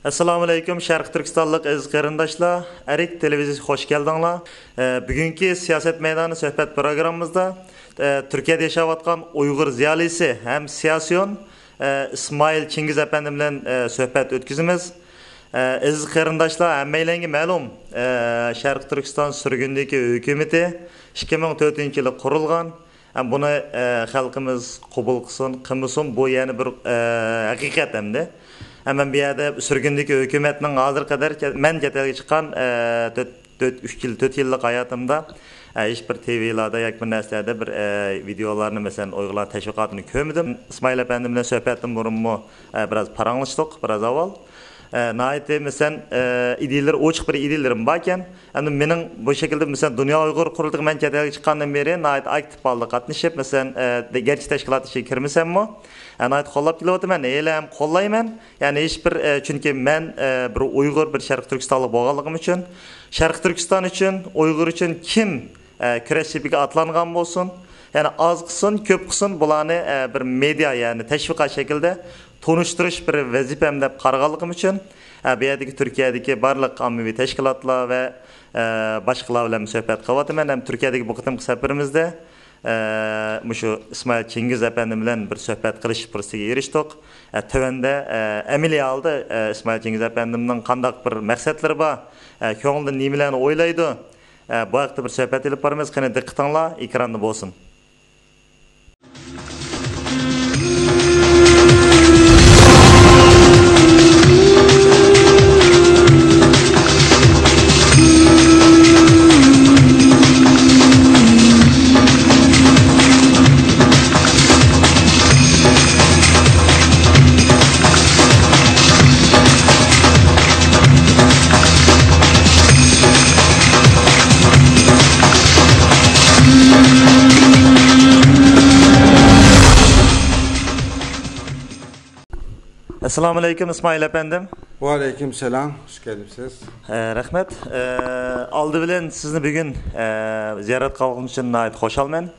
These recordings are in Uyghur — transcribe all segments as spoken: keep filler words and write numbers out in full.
ئەسسالامۇئەلەيكۇم، شەرقىي تۈركىستانلىق ئەزىز قېرىنداشلار، ئەرك تېلېۋىزىيىسىگە خوش كەلدىڭلار. ئە، بۈگۈنكى سىياسەت مەيدانى سۆھبەت پروگراممىمىزدا، ئە، تۈركىيەدە ياشاۋاتقان ئۇيغۇر زىيالىيسى ھەم سىياسىيون، ئە، ئىسمائىل چىڭگىز ئەپەندى بىلەن، ئە، سۆھبەت ئۆتكۈزىمىز. ئە، ئەزىز قېرىنداشلار، ھەممەيلەنگە مەلۇم، ئە، شەرقىي تۈركىستان سۈرگۈندىكى ھۆكۈمىتى ئىككى مىڭ تۆتىنچى يىلى قۇرۇلغان. ھەم بۇنى، ئە، خەلقىمىز قوبۇل قىلسۇن، قىلمىسۇن، بۇ يەنە بىر، ئە، ھەقىقەت ئەمدى. ھەم مەن بۇ يەردە سۈرگۈندىكى ھۆكۈمەتنىڭ ھازىرغا قەدەر كە-، مەن چەت ئەلگە چىققان، ئە، تۆت، تۆت، ئۈچ يىل، تۆت يىللىق ھاياتىمدا، ئە، ھېچ بىر تىۋىلاردا ياكى بىر نەرسىلەردە بىر، ئە، ۋىدېئولارنى، مەسىلەن، ئۇيغۇرلار تەشۋىقاتىنى كۆرمىدىم. ئىسمائىل ئەپەندى بىلەن سۆھبەتتىن بۇرۇنمۇ، ئە، بىراز پاراڭلاشتۇق، بىراز ئاۋۋال. ئە، ناھايىتى، مەسىلەن، ئە، ئىدىيىلىرى ئوچۇق بىر ئىدىيىلىرىم باركەن، ئەمدى مېنىڭ بۇ شەكىلدە، مەسىلەن، دۇنيا ئۇيغۇر قۇرۇلتىيىغا مەن چەت ئەلگە چىققاندىن بېرى ناھايىتى ئاكتىپ ھالدا قاتنىشىپ، مەسىلەن، ئە، دە-، گەرچە تەشكىلات ئىچىگە كىرمىسەممۇ، ئە، ناھايىتى قوللاپ كېلىۋاتىمەن، ھېلىھەم قوللايمەن. يەنى ھېچ بىر، ئە، چۈنكى مەن، ئە، بىر ئۇيغۇر، بىر شەرقىي تۈركىستانلىق بولغانلىقىم ئۈچۈن، شەرقىي تۈركىستان ئۈچۈن، ئۇيغۇر ئۈچۈن كىم ئە، كۈرەش سېپىگە ئاتلانغان بولسۇن، يەنى ئاز قىلسۇن، كۆپ قىلسۇن، بۇلارنى، ئە، بىر مېدىيا، يەنى تەشۋىقات شەكلىدە تونۇشتۇرۇش بىر ۋەزىپەم دەپ قارىغانلىقىم ئۈچۈن، ئە، بۇ يەردىكى تۈركىيەدىكى بارلىق ئاممىۋى تەشكىلاتلار ۋە، ئە، باشقىلار بىلەن سۆھبەت قىلىۋاتىمەن. ھەم تۈركىيەدىكى بۇ قېتىمقى سەپىرىمىزدە، ئە، مۇشۇ ئىسمائىل چىڭگىز ئەپەندىم بىلەن بىر سۆھبەت قىلىش پۇرسىتىگە ئېرىشتۇق. ئە، تۆۋەندە، ئە، ئەمەلىي ھالدا، ئە، ئىسمائىل چىڭگىز ئەپەندىمنىڭ قانداق بىر مەقسەتلىرى بار، ئە، كۆڭلىدە نېمىلەرنى ئويلايدۇ، ئە، بۇ ھەقتە بىر سۆھبەت ئېلىپ بارىمىز. قېنى، دىققىتىڭلار ئېكراندا بولسۇن. ئەسسالامۇئەلەيكۇم، ئىسمائىل ئەپەندىم. ۋەئەلەيكۇم سالام، خۇش كەلدىمسىز. ئە، رەھمەت. ئە، ئالدى بىلەن سىزنى بۈگۈن، ئە، زىيارەت قىلغىنىم ئۈچۈن ناھايىتى خۇشالمەن.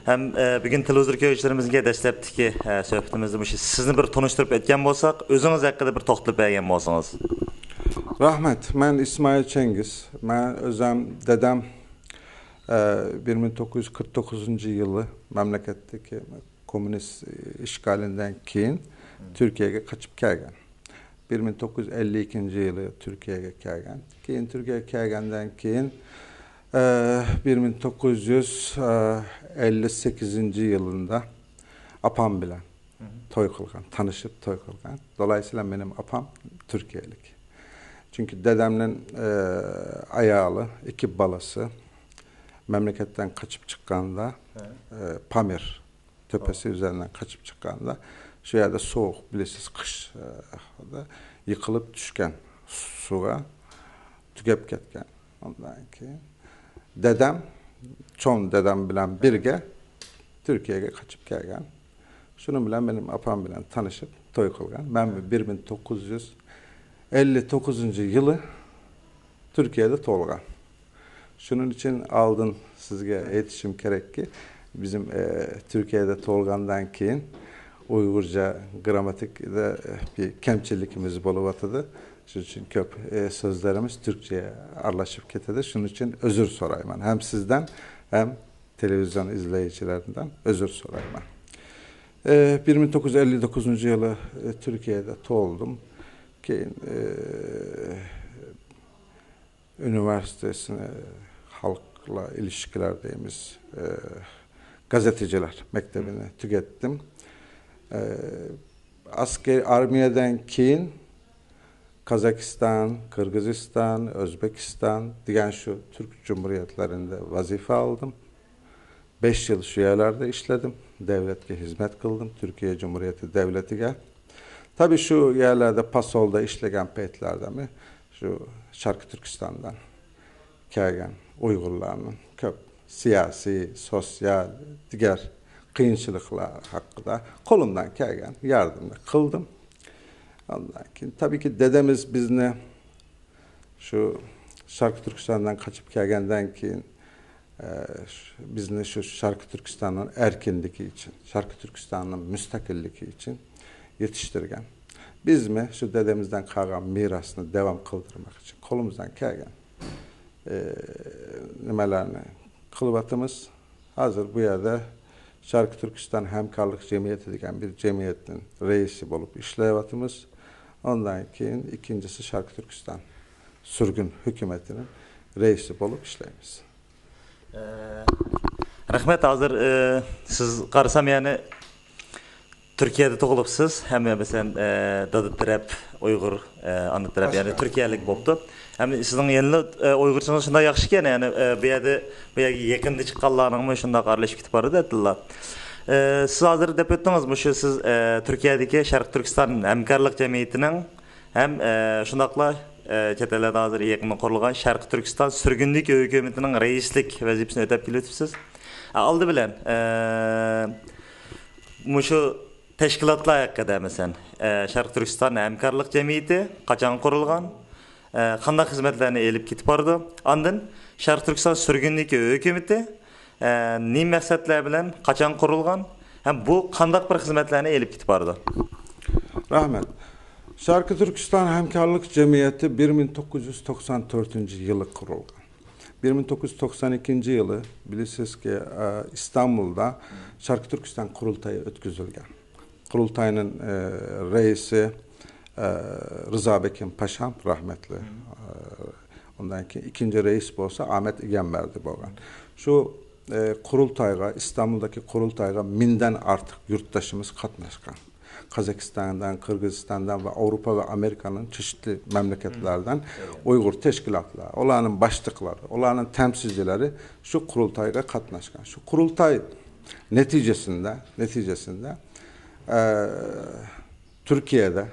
ھەم، ئە، بۈگۈن تېلېۋىزور كۆرگۈچىلىرىمىزگە دەسلەپتىكى، ئە، سۆھبىتىمىزدە مۇشۇ سىزنى بىر تونۇشتۇرۇپ ئۆتكەن بولساق، ئۆزىڭىز ھەققىدە بىر توختىلىپ بەرگەن بولسىڭىز. رەھمەت. مەن ئىسمائىل چىڭگىز. مەن ئۆزۈم، دادام، ئە، بىر مىڭ توققۇز يۈز قىرىق توققۇزىنچى يىلى مەملىكەتتىكى كوممۇنىست ئىشغالىدىن كېيىن تۈركىيەگە قېچىپ كەلگەن. بىر مىڭ توققۇز يۈز ئەللىك ئىككىنچى يىلى تۈركىيەگە كەلگەن. كېيىن تۈركىيەگە كەلگەندىن كېيىن، ئە، بىر مىڭ توققۇز يۈز ئەللىك سەككىزىنچى يىلىدا ئاپام بىلەن توي قىلغان، تانىشىپ توي قىلغان. دولايىسىيلا مېنىڭ ئاپام تۈركىيەلىك. چۈنكى دادامنىڭ، ئە، ئايالى، ئىككى بالىسى مەملىكەتتىن قېچىپ چىققاندا، ئە، پامىر تۆپىسى ئۈزەرىدىن قېچىپ چىققاندا، شۇ يەردە سوغۇق، بىلىسىز، قىش، ئە، يىقىلىپ چۈشكەن سۇغا، تۈگەپ كەتكەن. ئۇندىن كېيىن دادام، چوڭ دادام بىلەن بىرگە تۈركىيەگە قېچىپ كەلگەن. شۇنىڭ بىلەن مېنىڭ ئاپام بىلەن تانىشىپ توي قىلغان. مەن بىر مىڭ توققۇز يۈز ئەللىك توققۇزىنچى يىلى تۈركىيەدە تۇغۇلغان. شۇنىڭ ئۈچۈن ئالدىن سىزگە ئېيتىشىم كېرەككى، بىزنىڭ، ئە، تۈركىيەدە تۇغۇلغاندىن كېيىن ئۇيغۇرچە گرامماتىكىدا، ئە، بىر كەمچىلىكىمىز بولۇۋاتىدۇ. شۇنىڭ ئۈچۈن كۆپ، ئە، سۆزلىرىمىز تۈركچە ئارىلىشىپ كېتىدۇ. شۇنىڭ ئۈچۈن ئۆزۈر سورايمەن. ھەم سىزدىن، ھەم تېلېۋىزىيون ئىزلەيجىلەردىن ئۆزۈر سورايمەن. ئە، بىر مىڭ توققۇز يۈز ئەللىك توققۇزىنچى يىلى، ئە، تۈركىيەدە تۇغۇلدۇم. كېيىن، ئە، ئۇنىۋېرسىتېتنى، خەلقئارا ئىلىشكىلەر دەيمىز، ئە، گازېتىچىلەر مەكتىپىنى تۈگەتتىم. ئە، ئەسكەر، ئارمىيەدىن كېيىن قازاقىستان، قىرغىزىستان، ئۆزبېكىستان دېگەن شۇ تۈرك جۇمھۇرىيەتلىرىندە ۋەزىپە ئالدىم. بەش يىل شۇ يەرلەردە ئىشلىدىم. دەۋلەتكە خىزمەت قىلدىم، تۈركىيە جۇمھۇرىيىتى دەۋلىتىگە. تەبىئىي، شۇ يەرلەردە پاسولدا ئىشلىگەن پەيتلەردىمۇ شۇ شەرقىي تۈركىستاندىن كەلگەن ئۇيغۇرلارنىڭ كۆپ سىياسىي، سوتسىيال، دىگەر قىيىنچىلىقلار ھەققىدە قولۇمدىن كەلگەن ياردىمىنى قىلدىم. ئاندىن كېيىن، تەبىئىيكى، دەدەمىز بىزنى شۇ شەرقىي تۈركىستاندىن قېچىپ كەلگەندىن كېيىن، ئە، ش-، بىزنى شۇ شەرقىي تۈركىستاننىڭ ئەركىنلىكى ئۈچۈن، شەرقىي تۈركىستاننىڭ مۇستەقىللىكى ئۈچۈن يېتىشتۈرگەن. بىزمۇ شۇ دەدىمىزدىن قالغان مىراسنى داۋام قىلدۇرماق ئۈچۈن قولىمىزدىن كەلگەن، ئە، نېمىلەرنى قىلىۋاتىمىز. ھازىر بۇ يەردە شەرقىي تۈركىستان ھەمكارلىق جەمئىيىتى دېگەن بىر جەمئىيەتنىڭ رەئىسى بولۇپ ئىشلەۋاتىمىز. ئاندىن كېيىن ئىككىنچىسى شەرقىي تۈركىستان سۈرگۈن ھۆكۈمىتىنىڭ رەئىسى بولۇپ ئىشلەيمىز. ئە، رەھمەت. ھازىر، ئە، سىز قارىسام، يەنى تۈركىيەدە تۇغۇلۇپسىز. ھەم، مەسىلەن، ئە، دادا تەرەپ ئۇيغۇر، ئە، ئانا تەرەپ، يەنى تۈركىيەلىك بوپتۇ. ھەم سىزنىڭ يەنىلا، ئە، ئۇيغۇرچىڭىز شۇنداق ياخشىكەن، يەنى، ئە، بۇ يەردە، بۇ يەرگە يېقىندا چىققانلارنىڭمۇ شۇنداق ئارىلىشىپ كېتىپ بارىدۇ، ئەتىللا. ئە، سىز ھازىر دەپ ئۆتتىڭىز، مۇشۇ سىز، ئە، تۈركىيەدىكى شەرقىي تۈركىستان ھەمكارلىق جەمئىيىتىنىڭ ھەم، ئە، شۇنداقلا، ئە، چەت ئەللەردە ھازىر يېقىندا قۇرۇلغان شەرقىي تۈركىستان سۈرگۈنلۈك ھۆكۈمىتىنىڭ رەئىسلىك ۋەزىپىسىنى ئۆتەپ كېلىۋېتىپسىز. ئە، ئالدى بىلەن، ئە، مۇشۇ تەشكىلاتلار ھەققىدە، مەسىلەن، ئە، شەرقىي تۈركىستان ھەمكارلىق جەمئىيىتى قاچان قۇرۇلغان؟ ئە، قانداق خىزمەتلەرنى ئېلىپ كېتىپ بارىدۇ؟ ئاندىن شەرقىي تۈركىستان سۈرگۈنلۈكى ھۆكۈمىتى، ئە، نېمە مەقسەتلەر بىلەن قاچان قۇرۇلغان؟ ھەم بۇ قانداق بىر خىزمەتلەرنى ئېلىپ كېتىپ بارىدۇ؟ رەھمەت. شەرقىي تۈركىستان ھەمكارلىق جەمئىيىتى بىر مىڭ توققۇز يۈز توقسان تۆتىنچى يىلى قۇرۇلغان. بىر مىڭ توققۇز يۈز توقسان ئىككىنچى يىلى، بىلىسىزكى، ئە، ئىستانبۇلدا شەرقىي تۈركىستان قۇرۇلتايى ئۆتكۈزۈلگەن. قۇرۇلتاينىڭ، ئە، رەئىسى، ئە، رىزا بېكىم پاشام رەھمەتلى. ئە، ئۇندىن كېيىن ئىككىنچى رەئىس بولسا ئامەت ئىگەمبەردى بولغان. شۇ، ئە، قۇرۇلتايغا، ئىستانبۇلدىكى قۇرۇلتايغا مىڭدىن ئارتۇق يۇرتداشىمىز قاتناشقان. قازاقىستاندىن، قىرغىزىستاندىن ۋە ئاۋروپا ۋە ئامېرىكانىڭ چېشىتلىك مەملىكەتلەردىن ئۇيغۇر تەشكىلاتلار، ئۇلارنىڭ باشلىقلىرى، ئۇلارنىڭ تەمسىلچىلىرى شۇ قۇرۇلتايغا قاتناشقان. شۇ قۇرۇلتاي نەتىجىسىندە، نەتىجىسىندە، ئە، تۈركىيەدە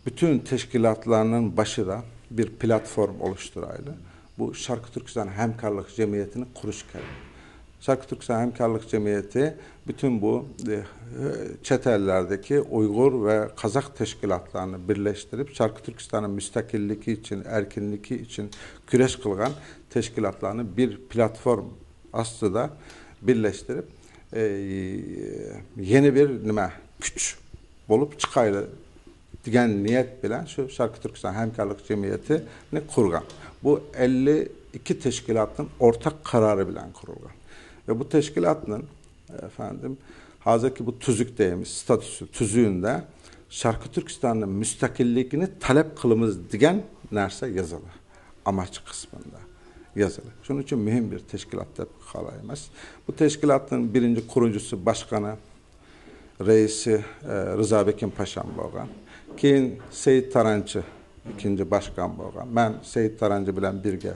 پۈتۈن تەشكىلاتلارنىڭ بېشىدا بىر پلاتفورما ئولۇشتۇرايلى. بۇ شەرقىي تۈركىستان ھەمكارلىق جەمئىيىتىنى قۇرۇش كېرەك. شەرقىي تۈركىستان ھەمكارلىق جەمئىيىتى پۈتۈن بۇ، ئە، چەت ئەللەردىكى ئۇيغۇر ۋە قازاق تەشكىلاتلارنى بىرلەشتۈرۈپ، شەرقىي تۈركىستاننىڭ مۇستەقىللىكى ئۈچۈن، ئەركىنلىكى ئۈچۈن كۈرەش قىلغان تەشكىلاتلارنى بىر پلاتفورما ئاستىدا بىرلەشتۈرۈپ، ئە، يەنە بىر نېمە، كۈچ بولۇپ چىقايلى دېگەن نىيەت بىلەن شۇ شەرقىي تۈركىستان ھەمكارلىق جەمئىيىتىنى قۇرغان. بۇ ئەللىك ئىككى تەشكىلاتنىڭ ئورتاق قارارى بىلەن قۇرۇلغان. ۋە بۇ تەشكىلاتنىڭ، ئەفەندىم، ھازىرقى بۇ تۈزۈك دەيمىز، ستاتۇسى، تۈزۈگۈندە شەرقىي تۈركىستاننىڭ مۇستەقىللىكىنى تەلەپ قىلىمىز دېگەن نەرسە يازىلغان. ئاماچ قىسمىدا يازىلغان. شۇنىڭ ئۈچۈن مۇھىم بىر تەشكىلات دەپ قارايمىز. بۇ تەشكىلاتنىڭ بىرىنچى قۇرۇجىسى، باشقىنى، رەئىسى، ئە، رىزا بېكىم پاشام بولغان. كېيىن سېيىت تارانچى ئىككىنچى باشقان بولغان. مەن سېيىت تارانچى بىلەن بىرگە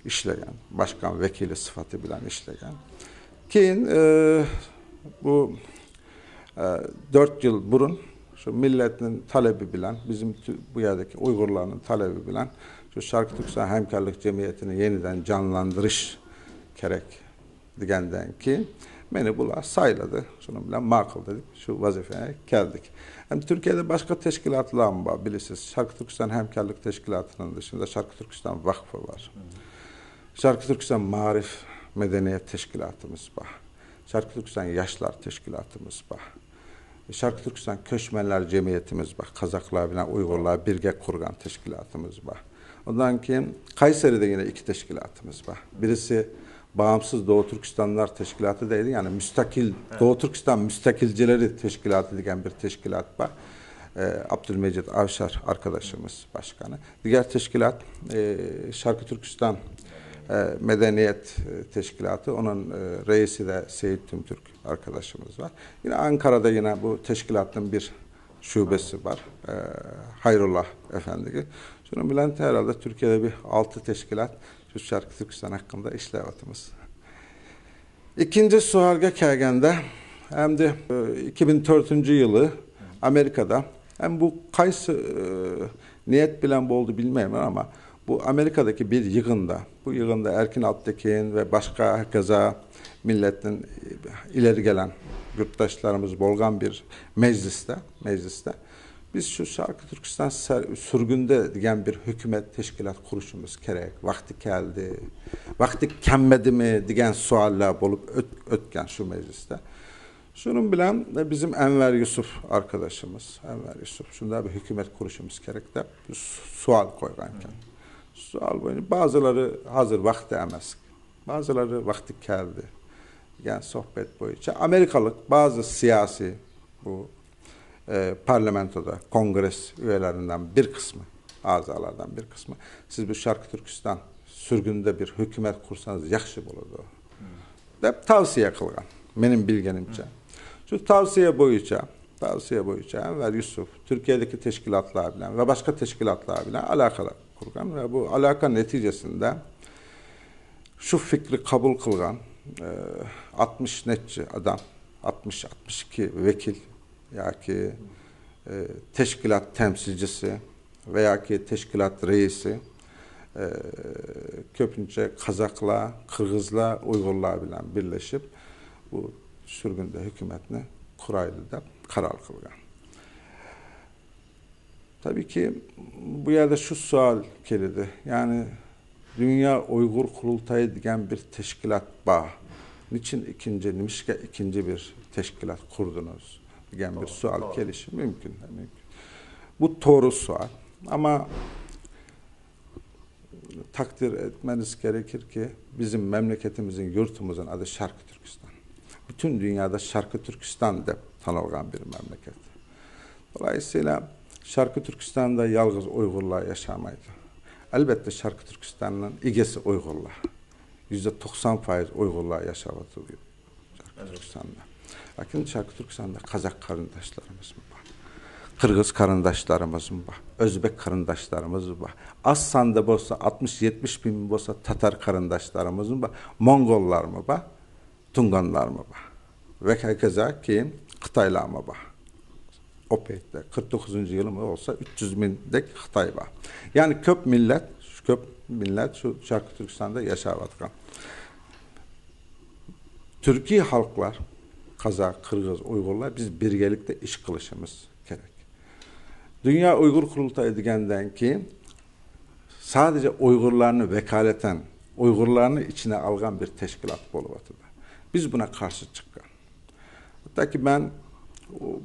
ئىشلىگەن. باشقان ۋەكىلى سۈپىتى بىلەن ئىشلىگەن. كېيىن، ئە، بۇ، ئە، تۆت يىل بۇرۇن شۇ مىللەتنىڭ تەلىپى بىلەن، بىزنىڭ تۈ-، بۇ يەردىكى ئۇيغۇرلارنىڭ تەلىپى بىلەن شۇ شەرقىي تۈركىستان ھەمكارلىق جەمئىيىتىنى يېنىدىن جانلاندۇرۇش كېرەك دېگەندىن كېيىن مېنى بۇلار سايلىدى. شۇنىڭ بىلەن ماقۇل دېدىم. شۇ ۋەزىپىگە كەلدۇق. ئەمدى تۈركىيەدە باشقا تەشكىلاتلارمۇ بار، بىلىسىز. شەرقىي تۈركىستان ھەمكارلىق تەشكىلاتىنىڭ دېشىندا شەرقىي تۈركىستان ۋەقفى بار. شەرقىي تۈركىستان مائارىپ مەدەنىيەت تەشكىلاتىمىز بار. شەرقىي تۈركىستان ياشلار تەشكىلاتىمىز بار. شەرقىي تۈركىستان كۆچمەنلەر جەمئىيىتىمىز بار. قازاقلار بىلەن ئۇيغۇرلار بىرگە قۇرغان تەشكىلاتىمىز بار. ئۇندىن كېيىن قەيسەرىدە يەنە ئىككى تەشكىلاتىمىز بار. بىرسى باغىمسىز دوغۇ تۈركىستانلار تەشكىلاتى دەيدۇ، يەنى مۇستەقىل، دوغۇ تۈركىستان مۇستەقىلچىلىرى تەشكىلاتى دېگەن بىر تەشكىلات بار. ئە، ئابدۇلمەجىت ئاۋشار ئاركىداشىمىز باشقانى. دىگەر تەشكىلات، ئە، شەرقىي تۈركىستان، ئە، مەدەنىيەت، ئە، تەشكىلاتى، ئۇنىڭ، ئە، رەئىسى دە سېيىت تۈمتۈرك ئاركىداشىمىز بار. يەنە ئانكارادا يەنە بۇ تەشكىلاتنىڭ بىر شۇبىسى بار، ئە، خەيرۇللا ئەفەندىگە. شۇنىڭ بىلەن ھەرھالدا تۈركىيەدە بىر ئالتە تەشكىلات شۇ شەرقىي تۈركىستان ھەققىدە ئىشلەۋاتىمىز. ئىككىنچى سوئالغا كەلگەندە، ئەمدى، ئىككى مىڭ تۆتىنچى يىلى ئامېرىكادا، ھەم بۇ قايسى، ئى، نىيەت بىلەن بولدى بىلمەيمەن، ئەمما بۇ ئامېرىكادىكى بىر يىغىندا، بۇ يىغىندا ئەركىن ئالپتېكىن ۋە باشقا ھەرقايسى مىللەتتىن ئىلگىرى كەلگەن يۇرتداشلىرىمىز بولغان بىر مەجلىستە، مەجلىستە بىز شۇ شەرقىي تۈركىستان سەر-، سۈرگۈندە دېگەن بىر ھۆكۈمەت تەشكىلات قۇرۇشىمىز كېرەك. ۋاقتى كەلدى. ۋاقتى كەلمەدىمۇ دېگەن سوئاللار بولۇپ ئۆت-، ئۆتكەن شۇ مەجلىستە. شۇنىڭ بىلەن بىزىم ئەنۋەر يۈسۈپ ئاركىداشىمىز، ئەنۋەر يۈسۈپ، شۇنداق بىر ھۆكۈمەت قۇرۇشىمىز كېرەك دەپ سوئال قويغانىكەن. سوئال بويىچە بەزىلىرى ھازىر ۋاقتى ئەمەس، بەزىلىرى ۋاقتى كەلدى دېگەن سۆھبەت بويىچە ئامېرىكالىق بەزى سىياسىي بۇ، ئە، پارلامېنتودا كونگرېس ئۈيەلىرىندىن بىر قىسمى، ئەزالارنىڭ بىر قىسمى، سىز بۇ شەرقىي تۈركىستان سۈرگۈندە بىر ھۆكۈمەت قۇرسىڭىز ياخشى بولىدۇ دەپ تەۋسىيە قىلغان، مېنىڭ بىلگىنىمچە. شۇ تەۋسىيە بويىچە، تەۋسىيە بويىچە ئەنۋەر يۈسۈپ تۈركىيەدىكى تەشكىلاتلار بىلەن ۋە باشقا تەشكىلاتلار بىلەن ئالاقە قۇرغان ۋە بۇ ئالاقە نەتىجىسىندە شۇ پىكرى قوبۇل قىلغان، ئە، ئاتمىش نەچچە ئادام، ئاتمىش، ئاتمىش ئىككى ۋەكىل ياكى، ئە، تەشكىلات تەمسىلچىسى ۋە ياكى تەشكىلات رەئىسى، ئە، كۆپىنچە قازاقلار، قىرغىزلار، ئۇيغۇرلار بىلەن بىرلىشىپ بۇ سۈرگۈندە ھۆكۈمەتنى قۇرايلى دەپ قارار قىلغان. تەبىئىيكى، بۇ يەردە شۇ سوئال كېلىدۇ. يەنى، دۇنيا ئۇيغۇر قۇرۇلتايى دېگەن بىر تەشكىلات بار. نېچۈن ئىككىنچى، نېمىشقا ئىككىنچى بىر تەشكىلات قۇردىڭىز دېگەن بىر سوئال كېلىشى مۇمكىن، مۇمكىن. بۇ توغرا سوئال. ئەمما تەقدىر ئېيتمىشىمىز كېرەككى، بىزنىڭ مەملىكىتىمىزنىڭ، يۇرتىمىزنىڭ ئادى شەرقىي تۈركىستان. پۈتۈن دۇنيادا شەرقىي تۈركىستان دەپ تونۇلغان بىر مەملىكەت. دولايىسىيلا شەرقىي تۈركىستاندا يالغۇز ئۇيغۇرلار ياشىمايدۇ. ئەلۋەتتە، شەرقىي تۈركىستاننىڭ ئىگىسى ئۇيغۇرلار. يۈزدە توقسان پايىز ئۇيغۇرلار ياشاۋاتىدۇ شەرقىي تۈركىستاندا. لېكىن شەرقىي تۈركىستاندا قازاق قېرىنداشلىرىمىزمۇ بار. قىرغىز قېرىنداشلىرىمىزمۇ بار. ئۆزبېك قېرىنداشلىرىمىزمۇ بار. ئاز ساندا بولسا، ئاتمىش يەتمىش مىڭ بولسا، تاتار قېرىنداشلىرىمىزمۇ بار. موڭغۇللارمۇ بار. تۇڭگانلارمۇ بار. ۋە ھەكەزا كېيىن خىتايلارمۇ بار. ئوپېكتە قىرىق توققۇزىنچى يىلىمۇ بولسا، ئۈچ يۈز مىڭدەك خىتاي بار. يەنى كۆپ مىللەت، كۆپ مىللەت شۇ شەرقىي تۈركىستاندا ياشاۋاتقان. تۈركىي خەلقلەر، قازاق، قىرغىز، ئۇيغۇرلار، بىز بىرگىلىكتە ئىش قىلىشىمىز كېرەك. دۇنيا ئۇيغۇر قۇرۇلتايى دېگەندىن كېيىن سادىجە ئۇيغۇرلارنى ۋاكالىتەن، ئۇيغۇرلارنى ئىچىنە ئالغان بىر تەشكىلات بولۇۋاتىدۇ. بىز بۇنىڭغا قارشى چىققان. ھەتتاكى مەن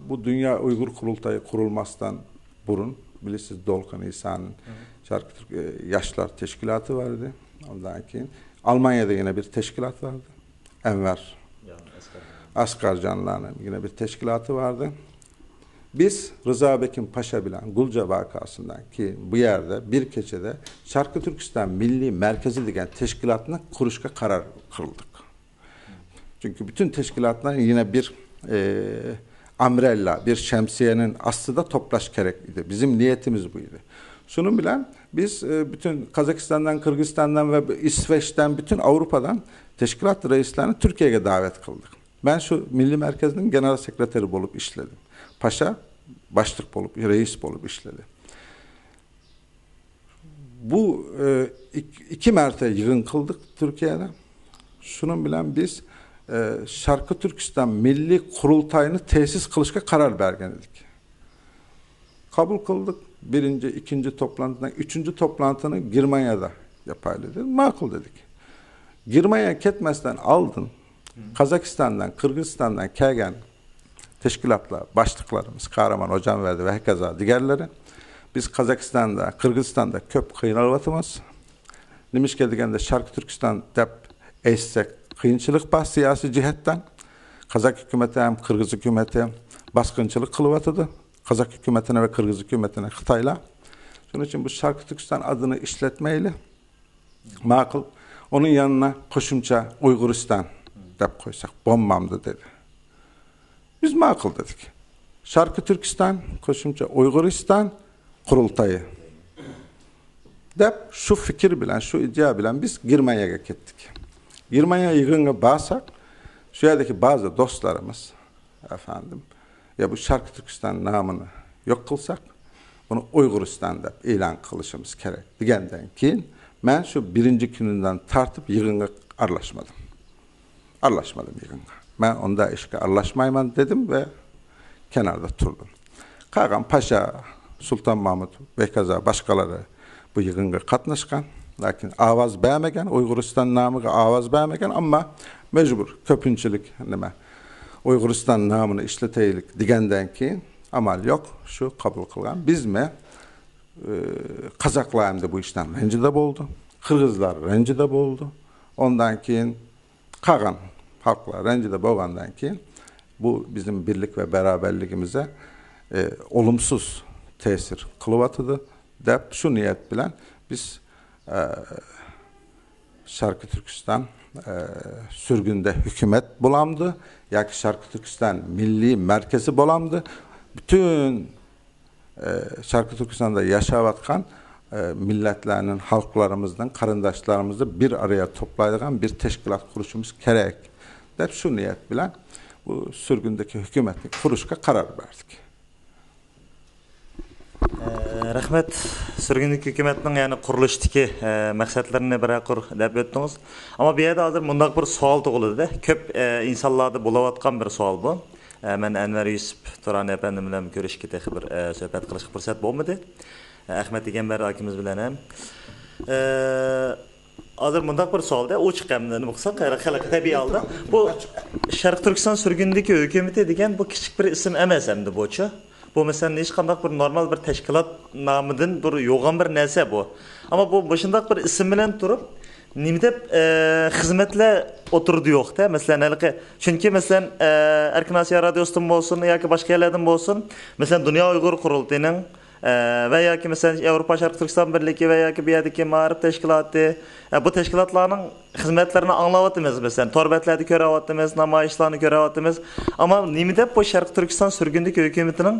بۇ دۇنيا ئۇيغۇر قۇرۇلتايى قۇرۇلماستىن بۇرۇن، بىلىسىز، دولقۇن ئىسانىڭ شەرقىي تۈرك، ئە، ياشلار تەشكىلاتى بار ئىدى. ئاندىن كېيىن ئالمانىيەدە يەنە بىر تەشكىلات بار ئىدى. ئەنۋەر ئەسقەرجانلارنىڭ يەنە بىر تەشكىلاتى بار ئىدى. بىز رىزا بېكىم پاشا بىلەن گۇلجا ۋەقەسىندىن كېيىن بۇ يەردە بىر كېچىدە شەرقىي تۈركىستان مىللىي مەركىزى دېگەن تەشكىلاتنى قۇرۇشقا قارار قىلدۇق. چۈنكى پۈتۈن تەشكىلاتنى يەنە بىر، ئە، ئامبرېللا، بىر شەمسىيەنىڭ ئاستىدا توپلاش كېرەك ئىدى. بىزنىڭ نىيىتىمىز بۇ ئىدى. شۇنىڭ بىلەن بىز، ئە، پۈتۈن قازاقىستاندىن، قىرغىزىستاندىن ۋە ئىسۋېچتىن، پۈتۈن ئاۋروپادىن تەشكىلات رەئىسلىرىنى تۈركىيەگە دەۋەت قىلدۇق. مەن شۇ مىللىي مەركەزنىڭ گېنېرال سېكرېتارى بولۇپ ئىشلىدىم. پاشا باشلىق بولۇپ، رەئىس بولۇپ ئىشلىدى. بۇ، ئە، ئىك-، ئىككى مەرتە يىغىن قىلدۇق تۈركىيەدە. شۇنىڭ بىلەن بىز، ئە، شەرقىي تۈركىستان مىللىي قۇرۇلتايىنى تەسىس قىلىشقا قارار بەرگەن ئىدۇق. قوبۇل قىلدۇق. بىرىنچى، ئىككىنچى توپلانتىنى، ئۈچىنچى توپلانتىنى گېرمانىيەدە ياپايلى دېدى. ماقۇل دېدۇق. گېرمانىيەگە كەتمەستىن ئالدىن قازاقىستاندىن، قىرغىزىستاندىن كەلگەن تەشكىلاتلار باشلىقلىرىمىز، قەھرىمان ھوجامبەردى ۋە ھەكازا دېگەنلىرى، بىز قازاقىستاندا، قىرغىزىستاندا كۆپ قىينىلىۋاتىمىز. نېمىشقا دېگەندە، شەرقىي تۈركىستان دەپ ئېيتساق، قىيىنچىلىق بار سىياسىي جەھەتتىن. قازاق ھۆكۈمىتى ھەم قىرغىز ھۆكۈمىتى باسقۇنچىلىق قىلىۋاتىدۇ. قازاق ھۆكۈمىتىنى ۋە قىرغىز ھۆكۈمىتىنى خىتايلار. شۇنىڭ ئۈچۈن بۇ شەرقىي تۈركىستان ئادىنى ئىشلەتمەيلى. ماقۇل. ئۇنىڭ يېنىنا قوشۇمچە ئۇيغۇرىستان دەپ قويساق بولمامدۇ دېدى. بىز ماقۇل دېدۇق. شەرقىي تۈركىستان، قوشۇمچە ئۇيغۇرىستان قۇرۇلتايى دەپ شۇ پىكىر بىلەن، شۇ ئىدىيە بىلەن بىز گېرمانىيەگە كەتتۇق. گېرمانىيە يىغىنغا بارساق، شۇ يەردىكى بەزى دوستلىرىمىز، ئەفەندىم، يا بۇ شەرقىي تۈركىستان نامىنى يوق قىلساق، بۇنى ئۇيغۇرىستان دەپ ئېلان قىلىشىمىز كېرەك دېگەندىن كېيىن، مەن شۇ بىرىنچى كۈنىدىن تارتىپ يىغىنغا ئارىلاشمىدىم. ئارىلاشمىدىم يىغىنغا. مەن ئۇنداق ئىشقا ئارىلاشمايمەن دېدىم ۋە كەناردا تۇردۇم. قالغان پاشا، سۇلتان مامۇت، ۋەكازا باشقىلىرى بۇ يىغىنغا قاتناشقان، لېكىن ئاۋاز بەرمىگەن، ئۇيغۇرىستان نامىغا ئاۋاز بەرمىگەن، ئەمما مەجبۇر، كۆپىنچىلىك نېمە، ئۇيغۇرىستان نامىنى ئىشلىتەيلىك دېگەندىن كېيىن ئامال يوق، شۇ قوبۇل قىلغان. بىزمۇ، ئى، قازاقلار ئەمدى بۇ ئىشتىن رەنجىدە بولدى، قىرغىزلار رەنجىدە بولدى. ئۇندىن كېيىن قالغان خەلقلەر رەنجىدە بولغاندىن كېيىن، بۇ بىزنىڭ بىرلىك ۋە بارابەرلىكىمىزگە، ئى، ئولۇمسىز تەسىر قىلىۋاتىدۇ، دەپ شۇ نىيەت بىلەن بىز، ئە، شەرقىي تۈركىستان، ئە، سۈرگۈندە ھۆكۈمەت بولامدۇ ياكى شەرقىي تۈركىستان مىللىي مەركىزى بولامدۇ، پۈتۈن ئە، شەرقىي تۈركىستاندا ياشاۋاتقان، ئە، مىللەتلەرنىڭ، خەلقلىرىمىزنىڭ، قېرىنداشلىرىمىزنى بىر ئارىغا توپلايدىغان بىر تەشكىلات قۇرۇشىمىز كېرەك، دەپ شۇ نىيەت بىلەن بۇ سۈرگۈندىكى ھۆكۈمەتنى قۇرۇشقا قارار بەردۇق. ئە، رەھمەت. سۈرگۈندىكى ھۆكۈمەتنىڭ، يەنى، قۇرۇلۇشتىكى، ئە، مەقسەتلىرىنى بىرەر قۇر دەپ ئۆتتىڭىز. ئەمما بۇ يەردە ھازىر مۇنداق بىر سوئال تۇغۇلىدۇ. كۆپ، ئە، ئىنسانلاردا بولۇۋاتقان بىر سوئال بۇ. ئە، مەن ئەنۋەر يۈسۈپ تۇرانى ئەپەندىم بىلەن كۆرۈشۈشكە تېخى بىر، ئە، سۆھبەت قىلىشقا پۇرسەت بولمىدى. ئە، ئەخمەت ئىگەمبەر ئاكىمىز بىلەن ھەم. ئە، ھازىر مۇنداق بىر سوئالدا ئوچۇق ھەم نېمە قىلساق، خەلق، خەلق تەبىئىي ھالدا. بۇ شەرقىي تۈركىستان سۈرگۈندىكى ھۆكۈمىتى دېگەن بۇ كىچىك بىر ئىسىم ئەمەس ئەمدى بۇچۇ. بۇ، مەسىلەن، ھېچقانداق بىر نورمال بىر تەشكىلات نامىدىن بىر يوغان بىر نەرسە بۇ. ئەمما بۇ مۇشۇنداق بىر ئىسىم بىلەن تۇرۇپ، نېمە دەپ، ئە، خىزمەتلەر ئوتتۇرىدا يوق-تە؟ مەسىلەن، ھېلىقى، چۈنكى، مەسىلەن، ئە، ئەركىن ئاسىيا رادىيوسىدىن بولسۇن ياكى باشقا يەرلەردىن بولسۇن، مەسىلەن، دۇنيا ئۇيغۇر قۇرۇلتىيىنىڭ، ئە، ۋە ياكى، مەسىلەن، ياۋروپا شەرقىي تۈركىستان بىرلىكى ۋە ياكى بۇ يەردىكى مائارىپ تەشكىلاتى، ئە، بۇ تەشكىلاتلارنىڭ خىزمەتلىرىنى ئاڭلاۋاتىمىز، مەسىلەن، تور بەتلەردە كۆرۈۋاتىمىز، نامايىشلارنى كۆرۈۋاتىمىز. ئەمما نېمە دەپ بۇ شەرقىي تۈركىستان سۈرگۈندىكى ھۆكۈمىتىنىڭ